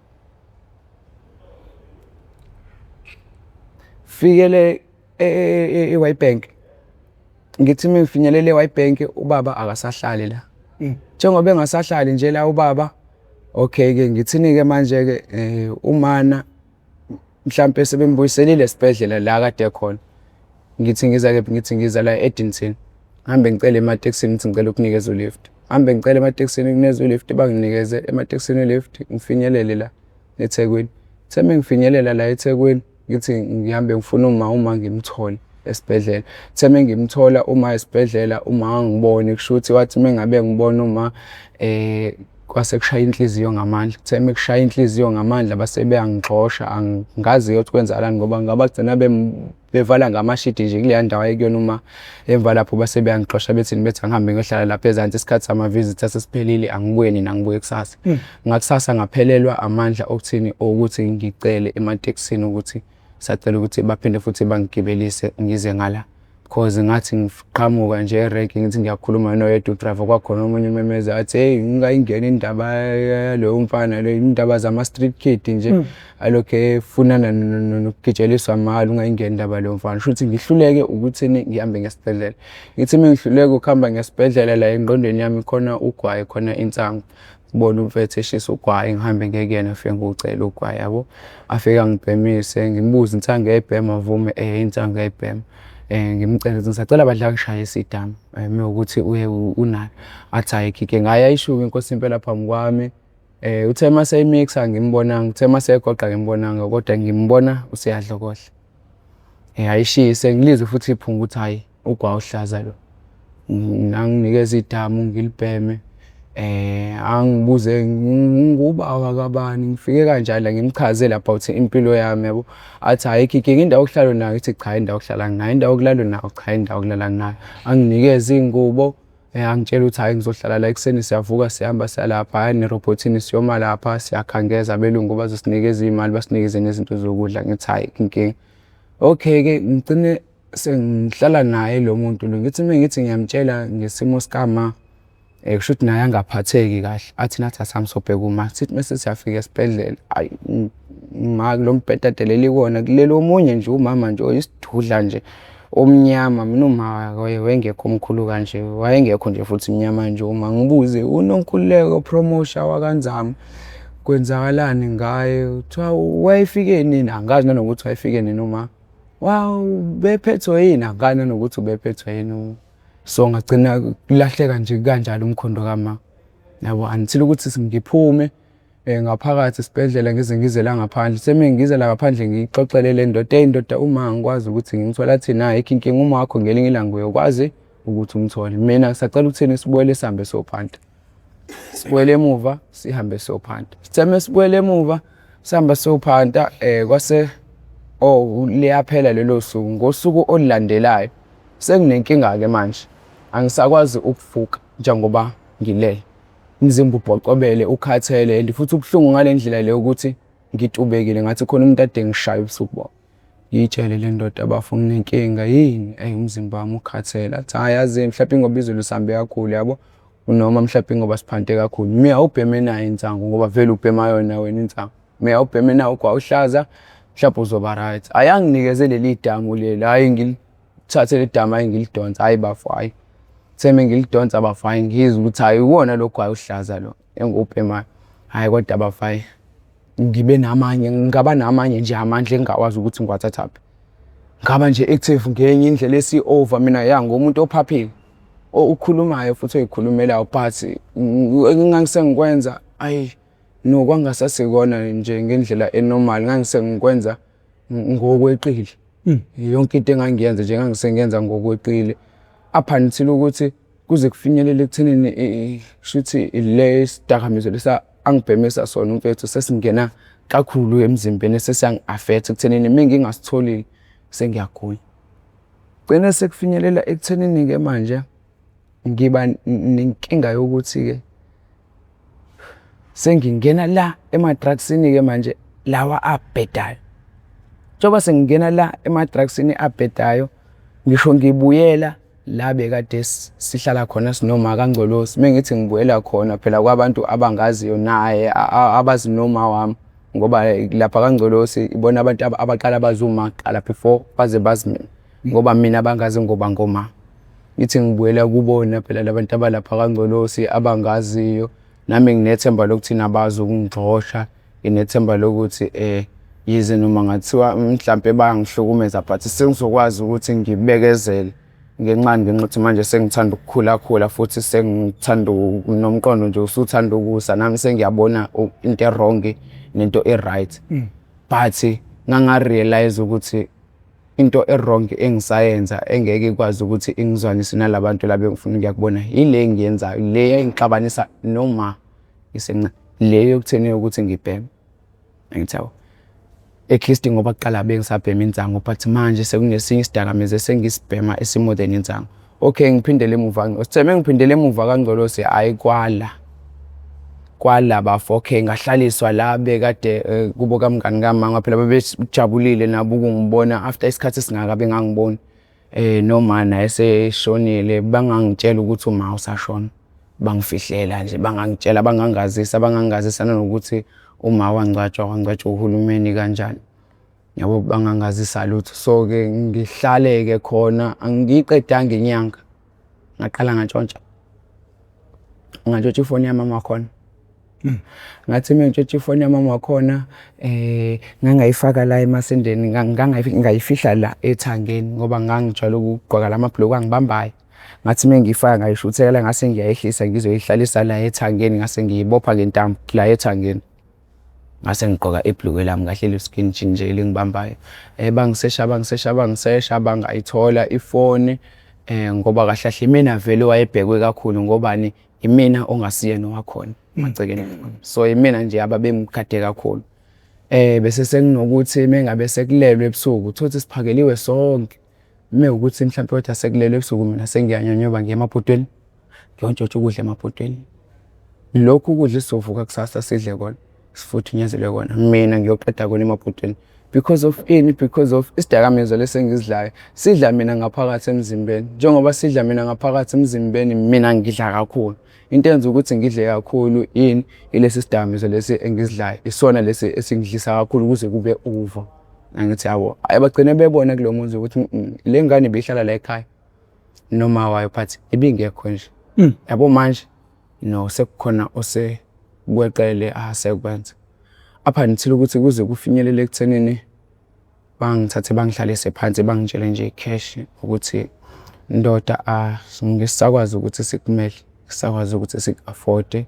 Fikele e-Witbank ngithi uma ngifinyelela e-Witbank ubaba akasahlali la. Njengoba engasahlali nje la ubaba, okay-ke ngithini-ke manje-ke um umana mhlampe sebembuyiselile esibhedlela la kade ekhona. Ngithi ngiza kephi? Ngithi ngiza la e-Addington. Ngihambe ngicele ematekisini ngithi ngicela ukunikezwa u-lift. Ngihambe ngicele ematekisini ukunikeza u-lift, banginikeze ematekisini u-lift ngifinyelele la eThekwini. Kuthe uma ngifinyelela la eThekwini ngithi ngihambe ngifuna uma, uma ngimthole esibhedlela. Kuthe uma ngimthola uma esibhedlela, uma angiboni kusho ukuthi wathi uma ngabe ngibona uma kwase kushaya inhliziyo ngamandla. Kuthe uma kushaya inhliziyo ngamandla base beyangixosha angazi-ke ukuthi kwenzakalani ngoba ngabagcina bevala ngamashidi nje kuleya ndawo ayekuyona uma emva lapho base beyangixosha bethini bethi angihambe ngiyohlala lapha ezansi isikhathi sama-visit sesiphelile angibuye nina angibuye kusasa. Ngakusasa ngaphelelwa amandla okuthini okuthi ngicele ematekisini ukuthi sacela ukuthi baphinde futhi bangigibelise ngize ngala. Cause ngathi ngiqhamuka nje erenki ngithi ngiyakhuluma noyedwa udrayiva kwakhona omunye umemeza athi hheyi ungayingeni indaba yaloyo mfana le indaba zama-street kid nje mm. alokhu efunana nokugijeliswa mahhala ungayingeni indaba leyo mfana shuthi ngihluleke ukuthini ngihambe ngesibhedlela ngithi uma ngihluleke ukuhamba ngesibhedlela la engqondweni yami khona ugwayi khona insangu Ngibone umfethu eshisa ugwayi ngihambe ngiye kuyena ngifike ngiwucele ugwayi yabo. Afike angibhemise ngimbuze insangu uyayibhema avume insangu uyayibhema. Ngimcele ukuthi ngisacela bandla angishayise idamu uma kuwukuthi uye unalo. Athi ayikho inkinga, hhayi ayishuke inkosi impela phambi kwami. Uthe uma eseyimiksa angimbonanga, uthe uma eseyigoqa angimbonanga kodwa ngimbona useyadlokodla. Ayishise ngilizwe futhi iphunga ukuthi hhayi ugwayi ohlaza lo. Anginikeze idamu ngilibheme angibuze ngubaba kabani ngifike kanjani la ngimchazele about impilo yami yabo. Athi ayikho inkinga indawo yokuhlala unayo ngithi cha indawo yokuhlala anginayo, indawo yokulala unayo cha indawo yokulala anginayo. Anginikeze iy'ngubo angitshele ukuthi hhayi ngizohlala la ekuseni siyavuka siyahamba siya laphaya nerobhothini siyoma lapha siyakhangeza abelungu bazosinikeza iy'mali basinikeze nezinto zokudla ngithi hhayi ayikho inkinga. Okay-ke ngigcine sengihlala naye lo muntu lo ngithi uma ngithi ngiyamtshela ngesimo sikama um kusho ukuthi naye angaphatheki kahle athi nathi asihambe sobheka uma sithi mese siyafika esibhedlela ayi ma kulo mbhede ade leli kuwona kuleli omunye nje umama nje oyisidudla nje omnyama mina uma wayengekho omkhulu kanje wayengekho nje futhi mnyama nje uma ngibuze uNonkululeko Promosha wakaNzama kwenzakalani ngaye kuthiwa wayefike nini angazi nanokuthi wayefike nini uma Wow, ubephethwe yini? Angani nanokuthi ubephethwe yini. So ngagcina kulahleka nje kanjalo umkhondo kama. Yabo until ukuthi ngiphume eh, ngaphakathi esibhedlela ngize ngize la ngaphandle. Semengize la ngaphandle ngiyixoxele le ndoda, eyi ndoda uma angikwazi ukuthi ngimthole athi nayi ayikho inkinga uma wakho ngelinye ilanga uyokwazi ukuthi umthole. Mina ngisacela ukuthini sibuyele sihambe siyophanta. Sibuyele emuva sihambe siyophanta. Sithe mesibuyele emuva sihamba siyophanta eh kwase oh liyaphela lelo suku ngosuku olulandelayo senginenkinga-ke manje angisakwazi ukuvuka njengoba ngilele umzimba ubhocobele ukhathele and futhi ubuhlungu ngale ndlela le ukuthi ngitubekile ngathi khona umuntu ade ngishaya ubusuku bonke ngiyitshele le ndoda bafo nginenkinga yini eyi umzimba wami ukhathele athi hhayi yazi mhlawumbe ingoba izulu sihambe kakhulu yabo noma mhlawumbe ingoba siphante kakhulu mina awubheme nayo insangu ngoba vele ubhema yona wena insangu mina awubheme nayo ugwa uhlaza mhlawumbe uzoba right hhayi anginikeze leli damu leli hhayi ngilithathe leli damu hhayi ngilidonsa hhayi bafo hhayi theme ngilidonsa bafo hhayi ngizwe ukuthi hhayi uwona lo gwayi uhlaza lo engiwubhemayo hhayi kodwa bafo hhayi ngibe namanye ngaba namanye nje amandla engingawazi ukuthi ngiwathathaphi ngaba nje active ngenye indlela esi-over mina ya ngumuntu ophaphile okhulumayo futhi oyikhulumelayo but engangisengikwenza ayi no kwangasasikona nje ngendlela enormal ngangisengikwenza ngokweqile hmm. yonke into engangiyenza nje ngangisengiyenza ngokweqile up until ukuthi kuze kufinyelele ekuthenini shuthi le sidakamizwa lesa angibhemisa sona umfethu sesingena kakhulu emzimbeni sesiyangi-affect ekuthenini uma ngingasitholile sengiyagula. Gcine sekufinyelela ekuthenini-ke manje ngiba nenkinga yokuthi-ke. Sengingena la ema-drugsini-ke manje lawa abhedayo. Njengoba sengingena la ema-drugsini abhedayo, ngisho ngibuyela la bekade sihlala khona sinoma kaNgcolosi. Uma ngithi ngibuyela khona phela kwabantu abangaziyo naye abazi noma wami, ngoba lapha kaNgcolosi ibona abantu abaqala bazi uma kuqala before baze bazi mina, ngoba mina bangazi ngoba ngoma. Ngithi ngibuyela kubona phela la bantu abalapha kaNgcolosi abangaziyo, nami nginethemba lokuthi abazukungixosha, nginethemba lokuthi yize noma ngathiwa mhlampe bayangihlukumeza but sengizokwazi ukuthi ngibekezele ngenxani, ngenxa yokuthi manje sengithanda ukukhula khula futhi sengithanda nomqondo nje usuthanda ukusa, nami sengiyabona into e-wrong nento e-right. But nganga-realise ukuthi into e-wrong engisayenza engeke ikwazi ukuthi ingizwanise nala bantu laba engifuna ukuya kubona yile engiyenzayo, le engixabanisa noma ngisemncane, le yokutheni yokuthi ngibheme. Angithi yabo, at least ngoba kuqala bengisabhema insangu but manje sekunesinye isidakamizwa esengisibhema esi-more than insangu. Okay, ngiphindele emuva, sithe mengiphindele emuva kaNgcolosi, hhayi kwala, kwala bafo. Okay, ngahlaliswa la bekade kubo kamngani kamama, phela babejabulile nabo ukungibona after isikhathi esingaka bengangiboni. Noma naye eseshonile, bangangitshela ukuthi uma usashona, bangifihlela nje, bangangitshela, bangangazisa, bangangazisa nanokuthi uma wangcwatshwa, wangcwatshwa uhulumeni kanjani. Yabo, bangangazisa lutho. So-ke ngihlale-ke khona, angiyiqedanga inyanga, ngaqala ngantshontsha. Ngantshontsha ifoni yamama wakhona. Ngathi uma ngintshontsha ifoni yamama wakhona ngangayifaka la emasendeni, ngayifihla la ethangeni ngoba ngangijwayele ukugqoka la mabhulukwe angibambayo. Ngathi uma ngiyifaka ngayishuthekela ngase ngiyayehlisa ngizoyihlalisa la ethangeni, ngase ngiyibopha ngentambo la ethangeni. Ngase ngigqoka ibhulukwe lami kahle le-skinny jean nje elingibambayo. Bangisesha, bangisesha, bangisesha bangayithola ifoni ngoba kahle kahle imina vele owayebhekwe kakhulu ngobani, imina ongasiyena owakhona emagcekeni. So imina nje ababemgade kakhulu. Bese sekunokuthi mengabe sekulelwe ebusuku, uthole ukuthi siphakeliwe sonke. Mewukuthi mhlampe kodwa sekulelwe ebusuku mina sengiyanyonyoba ngiya emabhodweni, ngiyontshontsha ukudla emabhodweni. Lokhu ukudla esizovuka kusasa sidle kona, sifuthunyezelwe kona, mina ngiyoqeda kona emabhodweni. Because of ini? Because of isidakamizwa lesi engisidlayo sidla mina ngaphakathi emzimbeni. Njengoba sidla mina ngaphakathi emzimbeni, mina ngidla kakhulu. Into eyenza ukuthi ngidle kakhulu yini? Ilesi sidakamizwa lesi engisidlayo, isona lesi esingidlisa kakhulu kuze kube over. Angithi yabo, hhayi bagcine bebona kulo muzi ukuthi le ngane ibihlala la ekhaya noma wayo but ibingekho nje. Yabo manje no sekukhona osekweqele asekwenza. Up until ukuthi kuze kufinyelele ekuthenini bangithathe bangihlalise phansi bangitshele nje cash ukuthi ndoda ngisakwazi ukuthi sikumele, sisakwazi ukuthi siku-afford-e.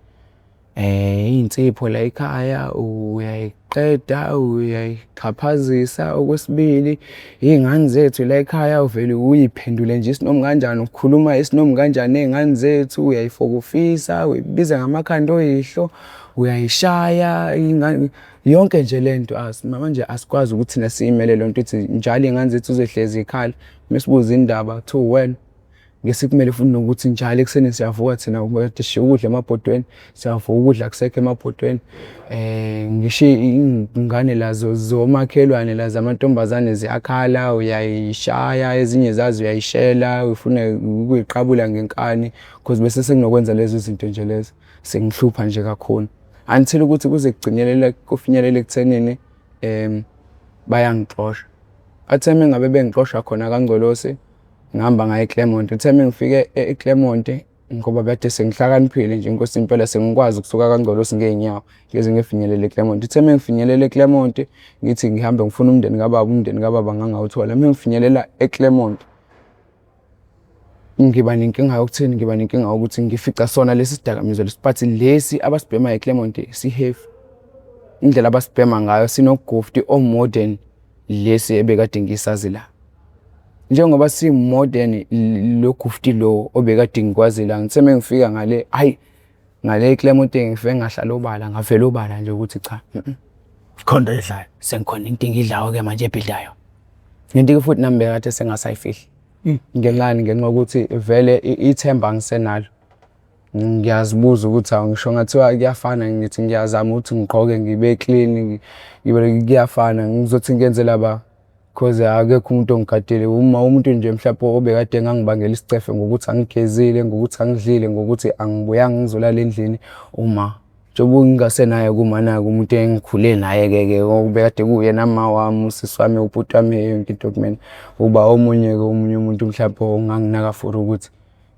Iy'nsipho la ekhaya uyayiqeda, uyayixhaphazisa. Okwesibili, iy'ngane zethu la ekhaya uvele uy'phendule nje isinomi kanjani, ukhuluma isinomi kanjani ney'ngane zethu, uyayifokofisa, uyibiza ngamakhanda oyihlo, uyayishaya iy'ngane, yonke nje le nto manje asikwazi ukuthi thina siyimele le nto ithi njalo iy'ngane zethu zizohlezi zikhala, mesibuza indaba kuthiwa uwena. Ngesikumele futhi nokuthi njalo ekuseni siyavuka thina kade sishiye ukudla emabhodweni, siyavuka ukudla akusekho emabhodweni. Ngisho iy'ngane la zomakhelwane la zamantombazane ziyakhala, uyayishaya, ezinye zazo uyayishela, ufuna ukuyiqabula ngenkani cause bese senginokwenza lezo zinto nje lezo, sengihlupha nje kakhulu. Until ukuthi kuze kugcinelele kufinyelele ekuthenini bayangixosha. Bathe uma ngabe bengixosha khona kaNgcolosi, ngihamba ngaya eClermont. Ngithe uma ngifike eClermont ngoba kade sengihlakaniphile nje inkosi impela sengikwazi ukusuka kaNgcolosi ngey'nyawo ngize ngiyofinyelela eClermont. Ngithe uma ngifinyelela eClermont ngithi ngihambe ngifuna umndeni kababa, umndeni kababa ngangawuthola. Uma ngifinyelela eClermont ngiba nenkinga yokuthini? Ngiba nenkinga yokuthi ngifica sona lesi sidakamizwa lesi but lesi abasibhemayo eClermont si-heavy. Indlela abasibhema ngayo sinogufti o-modern lesi ebekade ngisazi la. Njengoba si-modern lo gufti lo obekade ngikwazi la, ngithe uma ngifika ngale, hhayi ngale eClermont ngifike ngahlala obala, ngavela obala nje ukuthi cha Khona into oyidlayo. Sengikhona into engiyidlayo-ke manje ebhidayo. Into-ke futhi nami bekade sengasayifihli. Ngenxani? Ngenxa yokuthi vele ithemba angisenalo. Ngiyazibuza ukuthi awu ngisho ngathiwa kuyafana ngithi ngiyazama ukuthi ngigqoke ngibe clean ngibe kuyafana ngizothi ngiyenzela ba cause akekho umuntu ongigadile. Uma umuntu nje mhlawumpe obekade engangibangela isicefe ngokuthi angigezile, ngokuthi angidlile, ngokuthi angibuyanga ngizolala endlini uma. Njengoba ngingasenaye kumana-ke umuntu engikhule naye-ke ke obekade kuwuyena ma wami, usisi wami, ubhuti wami yonke into kumina. Uba omunye-ke omunye umuntu mhlawumpe onganginaka for ukuthi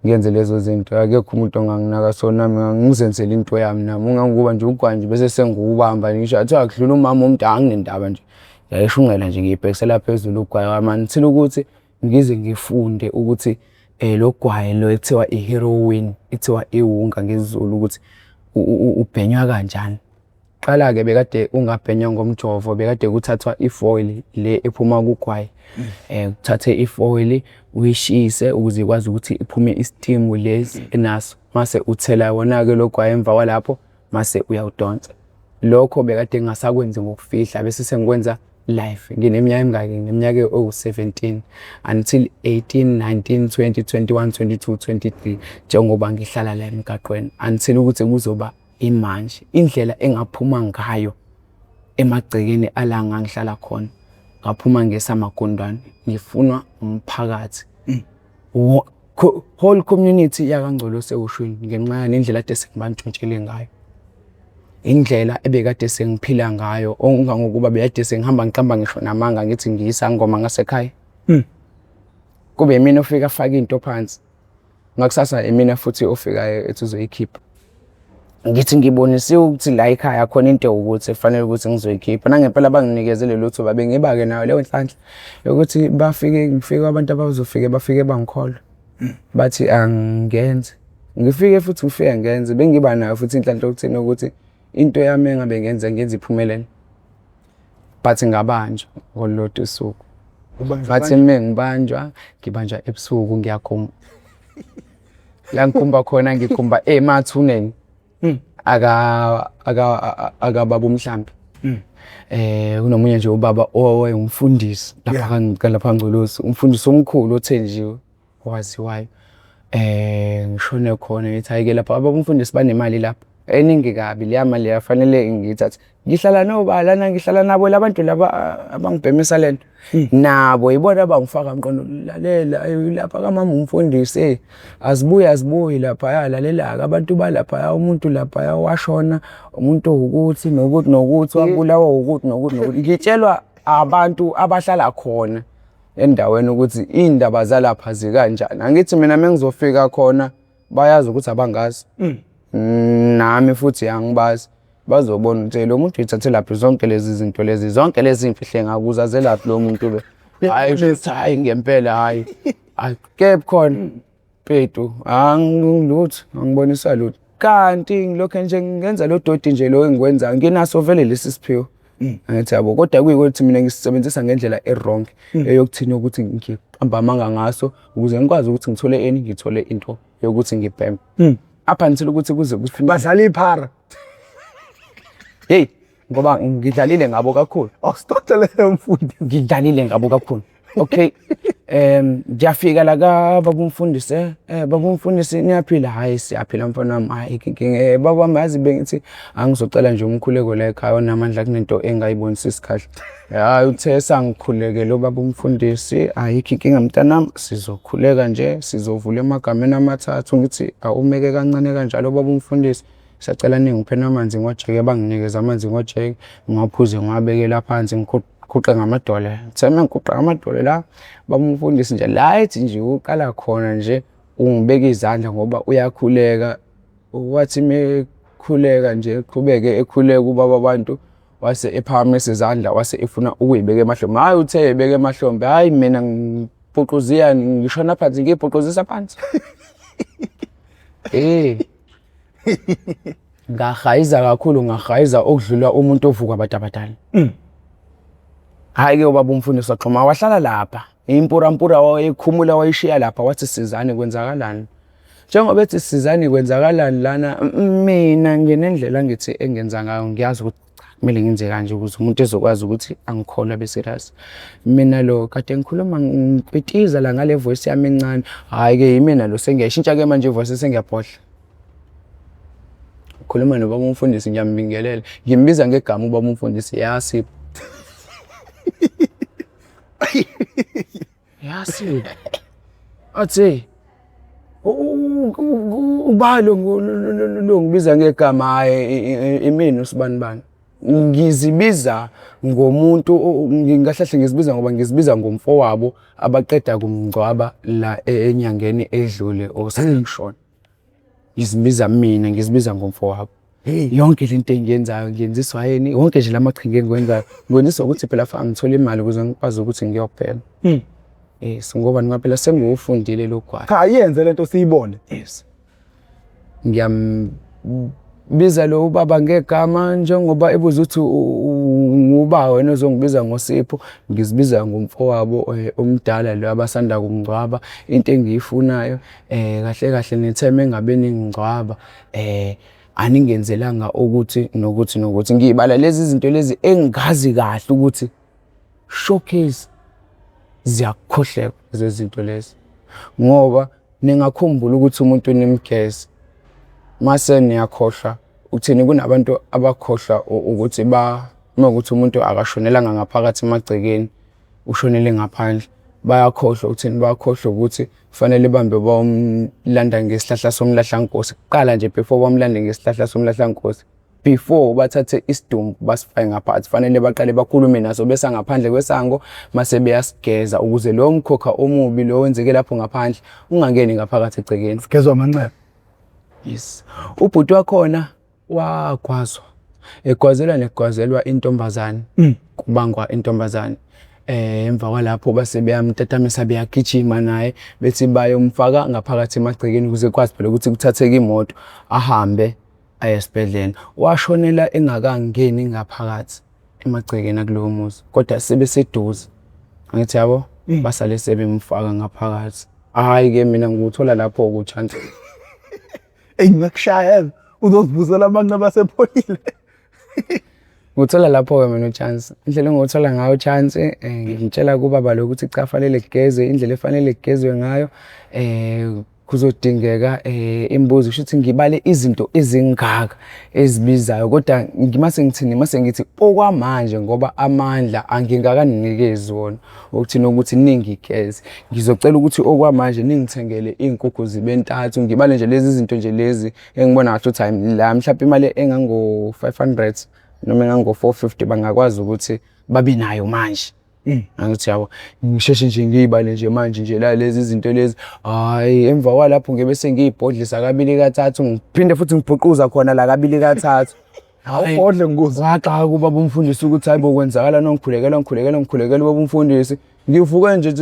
ngenze lezo zinto. Akekho umuntu onganginaka so nami ngizenzela into yami nami. Ungangokuba nje ugwayi nje bese sengiwubamba ngisho ngathiwa kudlula umama omdala anginendaba nje. Ngiyayishunqela nje ngiyibhekisela phezulu ugwayi wami until ukuthi ngize ngifunde ukuthi lo gwayi lo ekuthiwa i-heroin, ekuthiwa iwunga ngesiZulu ukuthi ubhenywa kanjani. Qala-ke bekade ungabhenywa ngomjovo, bekade kuthathwa ifoil le ephuma kugwayi. Uthathe ifoil uyishise ukuze ikwazi ukuthi iphume isitimu lesi enaso. Mase uthela wona-ke lo gwayi emva kwalapho mase uyawudonsa. Lokho bekade ngingasakwenzi ngokufihla bese sengikwenza live. Ngineminyaka emingaki? Ngineminyaka ewu-17 until 18, 19, 20, 21, 22, 23 njengoba ngihlala la emgaqweni until ukuthi kuzoba imanje. Indlela engaphuma ngayo emagcekeni ala ngangihlala khona, ngaphuma ngesamagundwane ngifunwa umphakathi. Whole community yakaNgcolosi eWushwini ngenxa yanendlela ade sengibantshontshele ngayo. Indlela ebekade sengiphila ngayo ongangokuba bekade sengihamba ngiqamba ngisho namanga ngithi ngiyisangoma ngasekhaya. Kube imina ofika afake into phansi. Ngakusasa imina futhi ofikayo ethi uzoyikhipha. Ngithi ngibonisiwe ukuthi la ekhaya khona into ewukuthi efanele ukuthi ngizoyikhipha. Nangempela banginikeze lelo thuba bengiba-ke nayo leyo nhlanhla yokuthi bafike ngifike abantu abazofike bafike bangikholwe. Bathi angenze. Ngifike futhi ngifike ngenze bengiba nayo futhi inhlanhla yokuthini ukuthi into yami engabe ngenza ngenza iphumelele. But ngabanjwa ngolulodwa usuku. Ngathi uma ngibanjwa, ngibanjwa ebusuku ngiyakhumba. La ngikhumba khona ngikhumba emathuneni. Aka aka akababa uMhlambi. Kunomunye nje ubaba owayewumfundisi lapha lapha Ngcolosi, umfundisi omkhulu othenjiwe owaziwayo. Ngishone khona ngithi hhayi-ke lapha abamfundisi banemali lapha eningi kabi leya mali leya fanele ngiyithathe. Ngihlala noba lana ngihlala nabo la bantu laba abangibhemisa lento. Nabo yibona abangifaka mqondo lalela lapha kamama umfundisi azibuyi azibuyi laphaya lalela-ke abantu balaphaya umuntu laphaya washona umuntu owukuthi nokuthi nokuthi wabulawa wukuthi nokuthi nokuthi. Ngitshelwa abantu abahlala khona endaweni ukuthi iy'ndaba zalapha zikanjani. Angithi mina uma ngizofika khona bayazi ukuthi abangazi. Nami futhi angibazi. Bazobona ukuthi lo muntu uyithathelaphi zonke lezi zinto lezi, zonke lezi mfihlo engakuza zelaphi lo muntu lo. Hhayi shuthi hhayi ngempela hhayi. Hhayi kephi khona Mfethu, angilutho, angiboniswa lutho. Kanti ngilokhu nje ngenza lo doti nje lo engikwenzayo, nginaso vele lesi siphiwo. Angithi yabo, kodwa kuyikuthi mina ngisisebenzisa ngendlela e-wrong eyokuthini ukuthi ngiqamba amanga ngaso ukuze ngikwazi ukuthi ngithole ini, ngithole into yokuthi ngibheme. Up until ukuthi kuze kufike Badlala iphara. Hey, ngoba ngidlalile ngabo kakhulu. Awusixoxele mfundi. Ngidlalile ngabo kakhulu. Okay. Ngiyafika la ka baba umfundisi, baba umfundisi niyaphila? Hhayi siyaphila mfana wami, hhayi ayikho inkinga. Baba wami yazi bengithi angizocela nje umkhuleko la ekhaya onamandla kunento engayibonisisi kahle. Hhayi uthe sangikhulekela ubaba umfundisi, ayikho inkinga mntanami, sizokhuleka nje, sizovula emagameni amathathu. Ngithi awumeke kancane kanjalo baba umfundisi. Sacela ningiphe amanzi ngojeke, banginikeze amanzi ngojeke, ngiwaphuze ngiwabekela phansi ngiguqe ngamadolo. Ngithe uma ngiguqa ngamadolo la, baba umfundisi nje la ethi nje uqala khona nje ungibeka izandla ngoba uyakhuleka. Wathi uma ekhuleka nje eqhubeke ekhuleka ubaba wabantu wase ephakamisa izandla wase efuna ukuyibeka emahlombe. Hhayi uthe ebeka emahlombe, hhayi mina ngibhuquziya ngishona phansi ngiyibhuquzisa phansi. Eh. Ngahayiza kakhulu ngahayiza okudlula umuntu ovuka abantu abadala. Hhayi-ke ubaba umfundisi waxhuma wahlala lapha. Impurampura wayekhumula wayishiya lapha wathi sizani kwenzakalani. Njengoba ethi sizani kwenzakalani lana mina nginendlela ngithi engenza ngayo ngiyazi ukuthi cha kumele ngenze kanje ukuze umuntu ezokwazi ukuthi angikholwe abe serious. Mina lo kade ngikhuluma ngikwitiza la ngale voice yami encane. Hhayi-ke yimina lo sengiyayishintsha-ke manje ivoice sengiyabhodla. Ngikhuluma nobaba umfundisi ngiyambingelela. Ngimbiza ngegama ubaba umfundisi yaSipho. YaSipho. Athi ubalo lo ngibiza ngegama hayi imini usibanibani. Ngizibiza ngomuntu ngingahlahle ngizibiza ngoba ngizibiza ngomfowabo abaqeda kumngcwaba la enyangeni edlule osekushona. Ngizibiza mina ngizibiza ngomfowabo. Yonke lento engiyenzayo ngiyenziswa yini? Wonke nje lamaqhinga engiwenzayo ngiwenziswa ukuthi phela fanele ngithole imali ukuze ngikwazi ukuthi ngiyobhema. Yes, ngoba ngoba phela sengiwufundile lo gwayi. Cha yenze lento siyibone. Yes. Ngiyambiza lo ubaba ngegama njengoba ebuza ukuthi nguba wena ozongibiza ngoSipho, ngizibiza ngomfowabo omdala lo abasanda kumngcwaba. Into engiyifunayo kahle kahle nithe mengabe ningingcwaba aningenzelanga ukuthi nokuthi nokuthi. Ngibala lezi zinto lezi engazi kahle ukuthi showcase ziyakukhohleka lezi zinto lezi ngoba ningakhumbula ukuthi umuntu nimgeze mase niyakhohlwa uthini kunabantu abakhohlwa ukuthi ba uma ukuthi umuntu akashonelanga ngaphakathi emagcekeni ushonele ngaphandle bayakhohlwa uthini bayakhohlwa ukuthi kufanele bambe bayomlanda ngesihlahla somlahlankosi kuqala nje before bamlande ngesihlahla somlahlankosi before bathathe isidumbu basifake ngaphakathi fanele baqale bakhulume naso besa ngaphandle kwesango mase beyasigeza ukuze lowo mkhokha omubi lo wenzeke lapho ngaphandle ungangeni ngaphakathi egcekeni. Sigezwa amanxeba. Yes. Ubhuti wakhona wagwazwa. Egwazelwa negwazelwa intombazane. Kubangwa intombazane. Emva kwalapho base beyamtatamisa beyagijima naye bethi bayomfaka ngaphakathi emagcekeni ukuze kwazi phela ukuthi kuthatheke imoto ahambe aye esibhedlela. Washonela engakangeni ngaphakathi emagcekeni akulowo muzi kodwa sebeseduze. Angithi yabo basale sebemfaka ngaphakathi. Hhayi-ke mina ngiwuthola lapho-ke u-chance. Eyi ngingakushaya uzozivusela amanxeba asepholile. Nguthola lapho-ke mina u-chance. Indlela engiwuthola ngayo u-chance ngimtshela kubaba lo ukuthi cha fanele kugezwe indlela efanele kugezwe ngayo kuzodingeka imbuzi kusho ukuthi ngibale izinto ezingaka ezibizayo kodwa mase ngithini mase ngithi okwamanje ngoba amandla angingakaninikezi wona ukuthini ukuthi ningigeze ngizocela ukuthi okwamanje ningithengele iy'nkukhu zibe ntathu ngibale nje lezi zinto nje lezi engibona ngathi ukuthi hayi la mhlawumbe imali engango-500 noma engango-450 bangakwazi ukuthi babe nayo manje. Angithi yabo ngisheshe nje ngiyibale nje manje nje la lezi zinto lezi hhayi emva kwalapho ngibe sengiyibhodlisa kabili kathathu ngiphinde futhi ngibhuquza khona la kabili kathathu. Awubhodle ngikuze. Waxaka ubaba umfundisi ukuthi hayi bo kwenzakalani wangikhulekela ngikhulekela ngikhulekela ubaba umfundisi. Ngivuke nje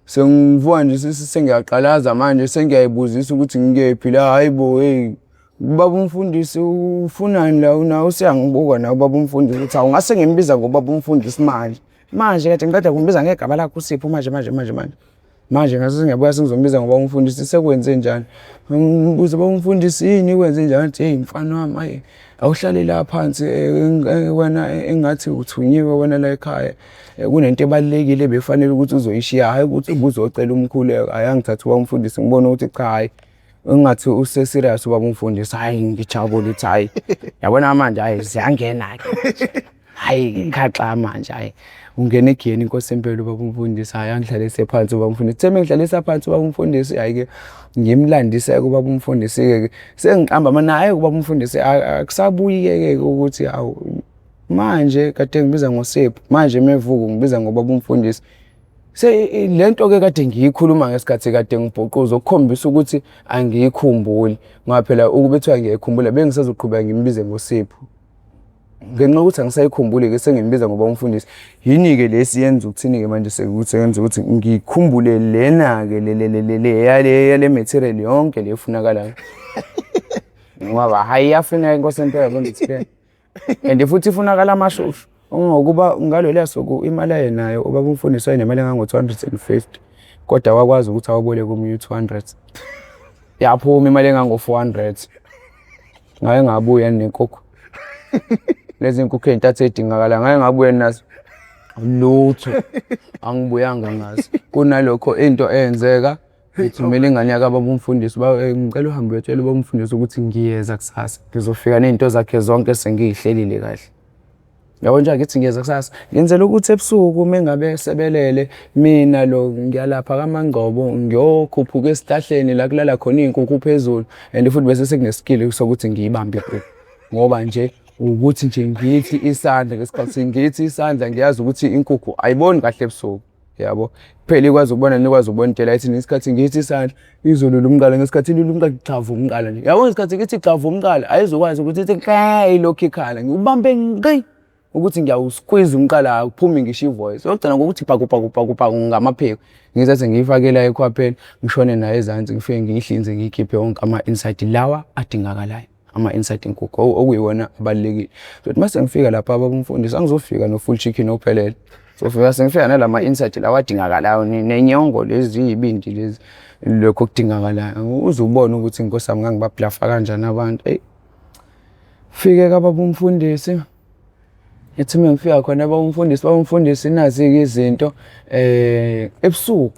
sengivuka nje sengiyaqalaza manje sengiyayibuzisa ukuthi ngikephi la hayi bo hey ubaba umfundisi ufunani la nawe useyangibuka nawe ubaba umfundisi ukuthi awu ngase ngimbiza ngobaba umfundisi manje manje kade ngiqeda kumbiza ngegama lakhe uSipho manje manje manje manje manje ngase ngiyabuya sengizombiza ngoba umfundisi sekwenze njani ngibuza baba umfundisi yini kwenze njani athi hey mfana wami ayi awuhlale la phansi wena engathi uthunyiwe wena la ekhaya kunento ebalulekile ebefanele ukuthi uzoyishiya hhayi ukuthi ubuzocela umkhuleko hhayi angithathe ubaba umfundisi ngibone ukuthi cha hhayi engathi use-serious ubaba umfundisi hhayi ngijabule ukuthi hhayi yabona manje hhayi ziyangena-ke hhayi ngikhaxa manje hhayi ungena egiyeni inkosi empela ubaba umfundisi hhayi angihlalise phansi ubaba umfundisi theme ngihlalisa phansi ubaba umfundisi hhayi-ke ngimlandise-ke ubaba umfundisi-ke sengiqamba mana hhayi ubaba umfundisi akusabuyi-ke ukuthi hawu manje kade ngibiza ngoSipho manje mevuka ngibiza ngobaba umfundisi Se lento ke kade ngiyikhuluma ngesikhathi kade ngibhuquza ukukhombisa ukuthi angiyikhumbuli ngoba phela ukube kuthiwa ngiyayikhumbula bengisazoqhubeka ngimbize ngoSipho. Ngenxa yokuthi angisayikhumbuli-ke sengimbiza ngoba umfundisi. Yini-ke le esiyenza ukuthini-ke manje sekuthi yenza ukuthi ngikhumbule lena-ke le le le le le yale yale material yonke le efunakalayo. Ngoba hhayi iyafuneka inkosi empela le And futhi ifunakala amashushu. Ngokuba ngaloluya suku imali ayenayo ubaba umfundisi wayenemali engango-250 kodwa wakwazi ukuthi awaboleke omunye u-200. Yaphuma imali engango-400. Ngake ngabuya nenkukhu. Lezi nkukhu ey'ntathu ey'dingakalayo ngake ngabuya nazo. Lutho. Angibuyanga ngazo. Kunalokho into eyenzeka. Ngithumela ingane yakababa umfundisi uba ngicela uhambe uyotshela ubaba umfundisi ukuthi ngiyeza kusasa. Ngizofika ney'nto zakhe zonke sengiyihlelile kahle. Yabo nje angithi ngiyeza kusasa. Ngenzela ukuthi ebusuku uma ngabe sebelele mina lo ngiyalapha kaMangcobo ngiyokhuphuka esihlahleni la kulala khona iy'nkukhu phezulu and futhi bese sekunesikili sokuthi ngiyibambe inkukhu. Ngoba nje ukuthi nje ngithi isandla ngesikhathi ngithi isandla ngiyazi ukuthi inkukhu ayiboni kahle ebusuku. Yabo kuphela ikwazi ukubona nikwazi ukubona into la ngesikhathi ngithi isandla izolula umqala ngesikhathi ilula umqala gxavu umqala nje yabo ngesikhathi ngithi gxavu umqala ayizokwazi ukuthi ithi kle ilokhu ikhala ngiwubambe ngqi ukuthi ngiyawuskwiza umqala akuphumi ngisho ivoice yogcina ngokuthi paku paku paku paku ngamaphiko ngithathe ngiyifake la ekhwapheni ngishone nayo ezansi ngifike ngiyihlinze ngiyikhiphe wonke ama-inside lawa adingakalayo ama-inside inkukhu okuyiwona abalulekile. So mase ngifika lapha baba umfundisi angizofika no-full chicken ophelele. Sofika sengifika nalama inside lawa adingakalayo nenyongo lezi iy'bindi lezi lokho okudingakalayo. Uze ubone ukuthi inkosi yami ngangibablafa kanjani abantu. Eyi fike kababa umfundisi ngithi uma ngifika khona baba umfundisi, baba umfundisi nazi-ke izinto ebusuku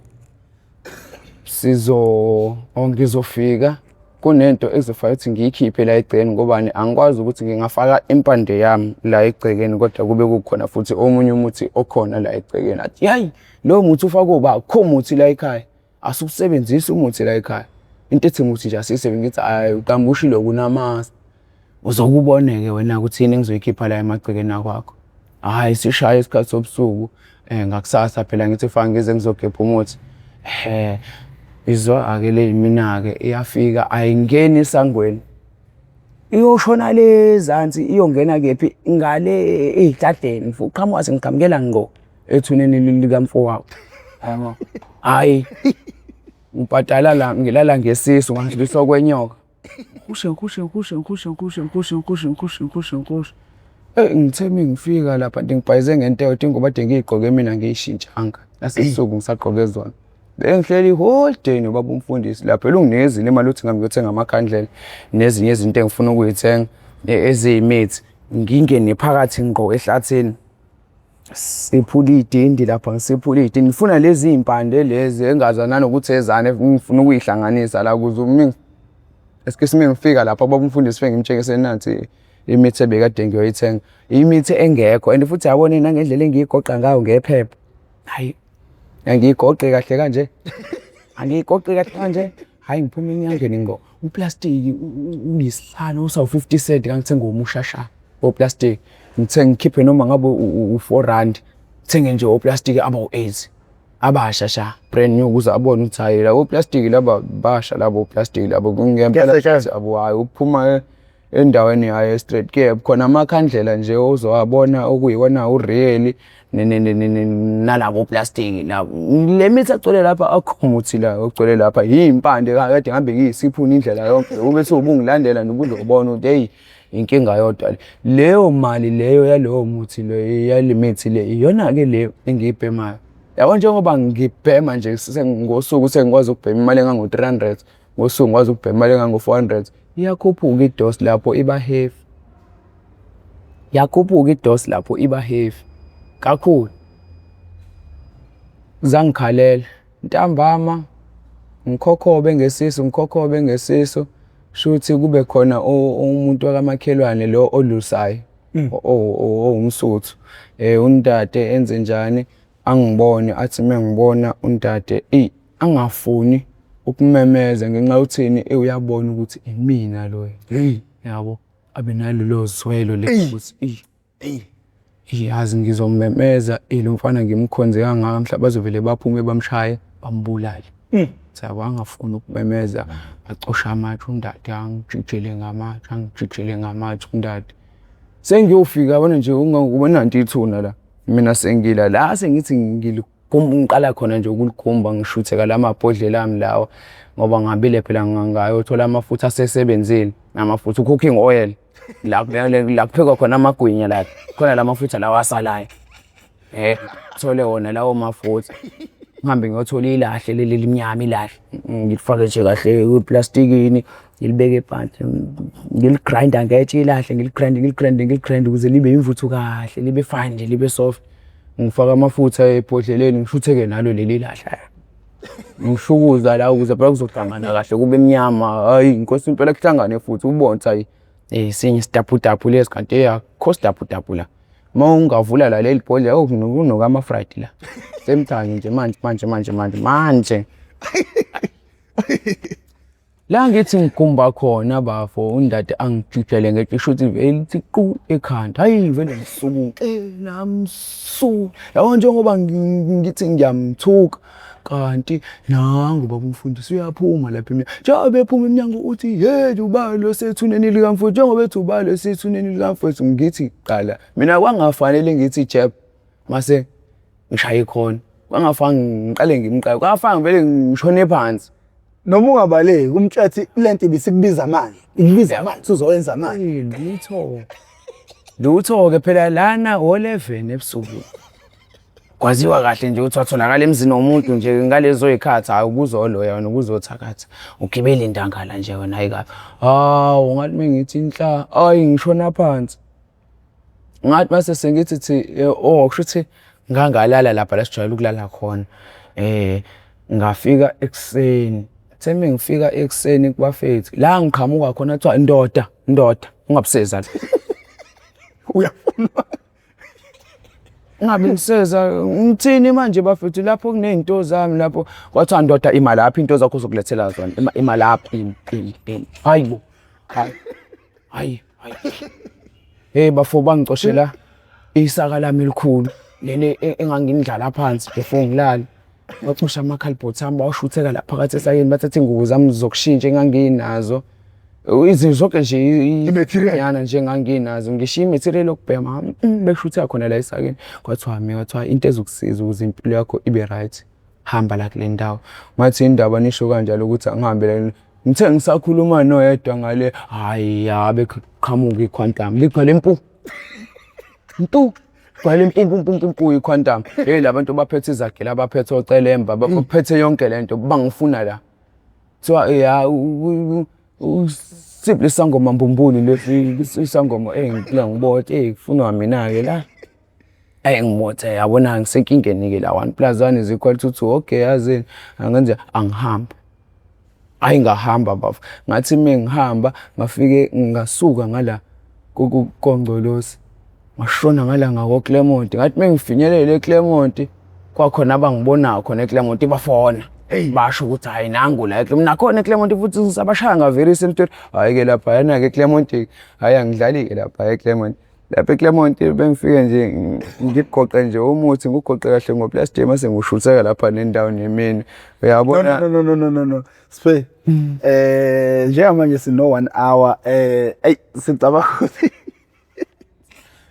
sizo or ngizofika kunento ekuzofanele ukuthi ngiyikhiphe la egcekeni ngobani angikwazi ukuthi ngingafaka impande yami la egcekeni kodwa kube kukhona futhi omunye umuthi okhona la egcekeni. Athi hayi lowo muthi ufakwe uba akukho muthi la ekhaya, asiwusebenzisi umuthi la ekhaya. Into ethi muthi nje asiyisebenzisi ngithi hhayi uqamba ushilo kunamasi. Uzokubone-ke wena ukuthi yini engizoyikhipha la emagcekeni akwakho. Hhayi sishaye isikhathi sobusuku ngakusasa phela ngithi faka ngize ngizogebha umuthi. Hhe, izwa-ke le mina-ke iyafika ayingeni esangweni. Iyoshona le ezansi iyongena kephi? Ngale ey'hlahleni uqhamuka sengiqhamukela ngqo ethuneni likamfowabo. Yabo, hhayi ngibhadala la ngilala ngesisu ngangidlisa okwenyoka. Ngikushe ngikushe ngikushe ngikushe ngikushe ngikushe ngikushe ngikushe ngikushe ngikushe. Eyi ngithe mengifika lapha ngibhayize ngento eyodwa ingubo ade ngiyigqoke mina angiyishintshanga. Nasebusuku ngisagqoke zona. Bengihleli i-whole day nobaba umfundisi lapha elunginikezile imali ukuthi ngihambe ngiyothenga amakhandlela nezinye izinto engifuna ukuy'thenga eziyimithi. Ngingene phakathi ngqo ehlathini. Siphula iy'dindi lapha ngisephula iy'dindi ngifuna lezi iy'mpande lezi engazi nanokuthi ezani ngifuna ukuy'hlanganisa la ukuze uma esikhathi uma ngifika lapha ubaba umfundisi fike ngimtshengise nansi imithi ebekade ngiyoyithenga. Imithi engekho and futhi yabona nangendlela engiyigoqa ngayo ngephepha, hhayi angiyigoqi kahle kanje, angiyigoqi kahle kanje. Hhayi ngiphume enyangeni ngqo, uplastiki uyisihlanu usawu-fifty cent ngangithenga omushasha woplastiki. Ngithenge ngikhiphe noma ngabe u-four rand, ngithenge nje oplastiki abawu-eight abasha sha brand new ukuze abone ukuthi hhayi labo plastiki laba basha labo plastiki labo ngempela hhayi ukuphuma endaweni yayo e-straight ke khona amakhandlela nje ozowabona okuyiwona u-real nalabo plastiki labo. Le mithi agcwele lapha akukho muthi la ogcwele lapha iy'mpande kade ngihambe ngiyisiphuna indlela yonke ube ubungilandela nje ubuzobona ukuthi hheyi inkinga yodwa le. Leyo mali leyo yalowo muthi leyo yale mithi le iyona-ke le engiyibhemayo. Yabo njengoba ngibhema nje ngosuku sengikwazi ukubhema imali engango-three hundred, ngosuku ngikwazi ukubhema imali engango-four hundred. Iyakhuphuka i-dose lapho iba heavy. Yakhuphuka i-dose lapho iba heavy kakhulu. Zangikhalela ntambama ngikhokhobe ngesisu ngikhokhobe ngesisu shuthi kube khona umuntu wakamakhelwane lo olusayo owumSuthu untate enze njani angibone athi mengibona untate eyi angafuni ukumemeza ngenxa yokuthini uyabona ukuthi imina loyo. Hheyi yabo abe nalelo zwelo lelo ukuthi eyi eyi yazi ngizomemeza eyi lo mfana ngimkhonze kangaka mhla bazovele baphume bamshaye bambulale. Yabo angafuni ukumemeza acoshe amatshe undade angijijele ngamatshe angijijele ngamatshe undade. Sengiyofika yabona nje ungangokuba nanti ithuna la mina sengila la sengithi ngiqala khona nje ukuligumba ngishutheka la mabhodlela ami lawa ngoba ngihambile phela ngayothola amafutha asesebenzile amafutha u-cooking oil la la kuphekwa khona amagwinya la khona la mafutha lawa asalayo. Thole wona lawo mafutha ngihambe ngiyothola ilahle leli elimnyama ilahle ngilifake nje kahle eplastikini ngilibeke phansi ngiligrayinda ngetshe ilahle ngiligrayinde ngiligrayinde ngiligrayinde ukuze libe imvuthu kahle libe fine nje libe soft. Ngifake amafutha ebhodleleni ngishutheke nalo leli lahle. Ngishukuza la ukuze phela kuzohlangana kahle kube mnyama. Hhayi inkosi impela kuhlangane futhi ubone ukuthi hhayi esinye isitaputapu lesi kanti eyi akukho sitaputapu la. Uma ungavula la leli bhodlela oh kunuka ama-fried la. Same time nje manje manje manje manje manje. La ngithi ngigumba khona bafo undade angijujele ngetshe shuthi vele lithi qu ekhanda. Hayi vele ngisuke namsu. Yabo njengoba ngithi ngiyamthuka kanti nangu baba umfundisi uyaphuma lapha emnyango. Njengoba ephuma emnyango uthi hey ubani lo sethuneni likamfowethu njengoba ethi ubani lo sethuneni likamfowethu ngithi qala mina kwangafanele ngithi jeb mase ngishaye ikhona. Kwangafanga ngiqale ngimqale kwafanga vele ngishone phansi. Noma ungabaleki umtshethi lento ibisikubiza manje. Ikubiza manje uzowenza manje. Lutho. Lutho-ke phela lana o-11 ebusuku. Kwaziwa kahle nje ukuthi watholakala emzini womuntu nje ngalezo y'khathi hhayi ubuzoloya wena ubuzothakatha. Ugibele indangala nje wena hhayi kabi. Hawu ngathi mengithi nhla, hhayi ngishona phansi. Ngathi mase sengithi thi oh kushuthi ngangalala lapha la sijwayele ukulala khona. Ngafika ekuseni, kuthe mengifika ekuseni kubafethu la ngiqhamuka khona kuthiwa ndoda, ndoda ungabuseza la. Uyafunwa. Ungabe ngiseza ngithini manje bafethu lapho kuney'nto zami lapho kwathiwa ndoda ima lapho iy'nto zakho uzokulethela zona ima, ima lapho ima ima ima. Hayi bo hayi hayi hayi. Hey bafo bangicoshela isaka lami elikhulu leli engangindlala phansi before ngilale. Bacosha amakhalibhothi ami bawashutheka la phakathi esakeni bathatha iy'ngubo zami zokushintsha enganginazo. Izinto zonke nje I-material. yana nje enganginazo ngishiya i-material yokubhema beshutheka khona la esakeni. Kwathiwa mina kwathiwa into ezokusiza ukuze impilo yakho ibe right hamba la kule ndawo. Ngathi indaba nisho kanjalo ukuthi angihambe la ngithe ngisakhuluma noyedwa ngale hhayi ya beqhamuka ikhwantamu ligcwele mpu mpu gcwele mpu mpu mpu mpu mpu ikhwantamu. Hey la bantu baphethe izagila baphethe ocelemba baphethe yonke lento bangifuna la. Kuthiwa ya siphi lesangoma mbumbulu lesi isangoma engifika ngibona eh kufunwa mina-ke la. Eyi ngibothe yabona ngisenkingeni-ke la one plus one is equal to two okay yazini angenze angihambe. Hhayi ngahamba bafo ngathi uma ngihamba ngafike ngasuka ngala koNgcolosi ngashona ngala ngako-Clermont ngathi uma ngifinyelela e-Clermont kwakhona abangibonayo khona e-Clermont bafona. Basho ukuthi hhayi nangu la e-Clermont nakhona e-Clermont futhi ngisabashaya nga-very same story. Hhayi-ke laphayana-ke e-Clermont hhayi angidlali-ke lapha e-Clermont. Lapha eClermont bengifike nje ngigoqe nje umuthi ngiwugoqe kahle ngoplastic mase ngiwushutheka lapha nendawo nemini. Uyabona? No no no no no no. Sphe. Njengamanje sino 1 hour ey sicabanga ukuthi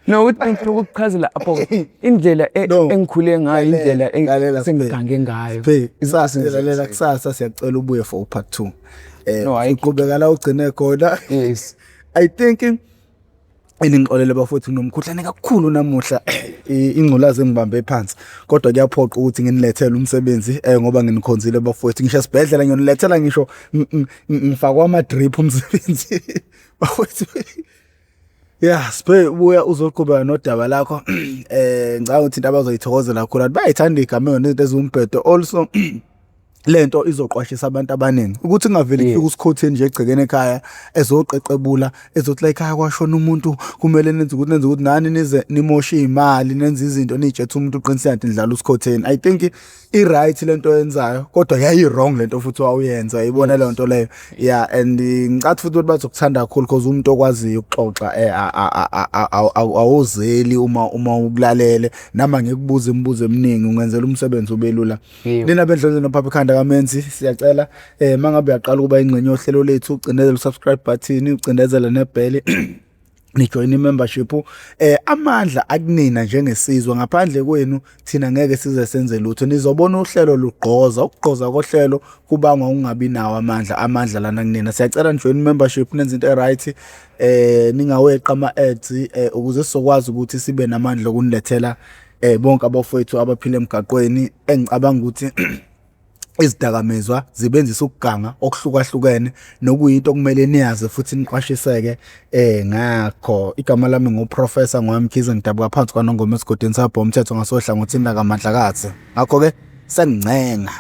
No ukuthi ngifuna ukukuchazela apho indlela engikhule ngayo indlela sengigange ngayo. Sphe, kusasa lalela kusasa siyacela ubuye for part 2. Uqhubeka la ugcine khona. Yes. I think Ningixolele bafowethu nginomkhuhlane kakhulu namuhla ingculazi engibambe phansi kodwa kuyaphoqa ukuthi nginilethele umsebenzi ngoba nginikhonzile bafowethu ngisho esibhedlela ngiyonilethela ngisho ngifakwa ama-drip umsebenzi bafowethu. Ya Sphe buya uzoqhubeka nodaba lakho ngicabanga ukuthi into abazoyithokozela kakhulu abantu bayayithanda iy'gameko nezinto eziwumbhedo also lento izoqwashisa abantu abaningi ukuthi kungaveli kufike usikhotheni nje egcekeni ekhaya ezoqeqebula ezothi la ekhaya kwashona umuntu kumele nenze ukuthi nenze ukuthi nani nize nimoshe iy'mali nenze izinto niy'tshethe umuntu uqinisile kanti nidlala usikhotheni. I think i-right lento oyenzayo kodwa yayi-wrong lento futhi wawuyenza yibona leyo nto leyo. Yeah and ngicathi futhi ukuthi bazokuthanda kakhulu because umuntu okwaziyo ukuxoxa awuzeli uma ukulalele nami angikubuza imibuzo eminingi ungenzela umsebenzi ube lula. Nina bendlondlo nophapha ikhanda kaMenzi siyacela mangabe uyaqala ukuba ingxenye yohlelo lethu ucindezele usubscribe button ucindezele nebheli nijoyine i-membership amandla akunina njengesizwe ngaphandle kwenu thina ngeke size senze lutho nizobona uhlelo lugqoza ukugqoza kohlelo kubangwa ukungabi nawo amandla amandla lana kunina siyacela nijoyine i-membership nenze into e-right ningaweqa ama-ads ukuze sizokwazi ukuthi sibe namandla okunilethela bonke abafowethu abaphila emgaqweni engicabanga ukuthi izidakamizwa zibenzisa ukuganga okuhlukahlukene nokuyinto okumele niyazi futhi niqwashiseke ngakho. Igama lami nguProfessor Ngwayo Mkhize ngidabuka phansi kwaNongoma esigodini sabhomthetho ngasohlangothini lakaMandlakazi. Ngakho-ke sengincenga.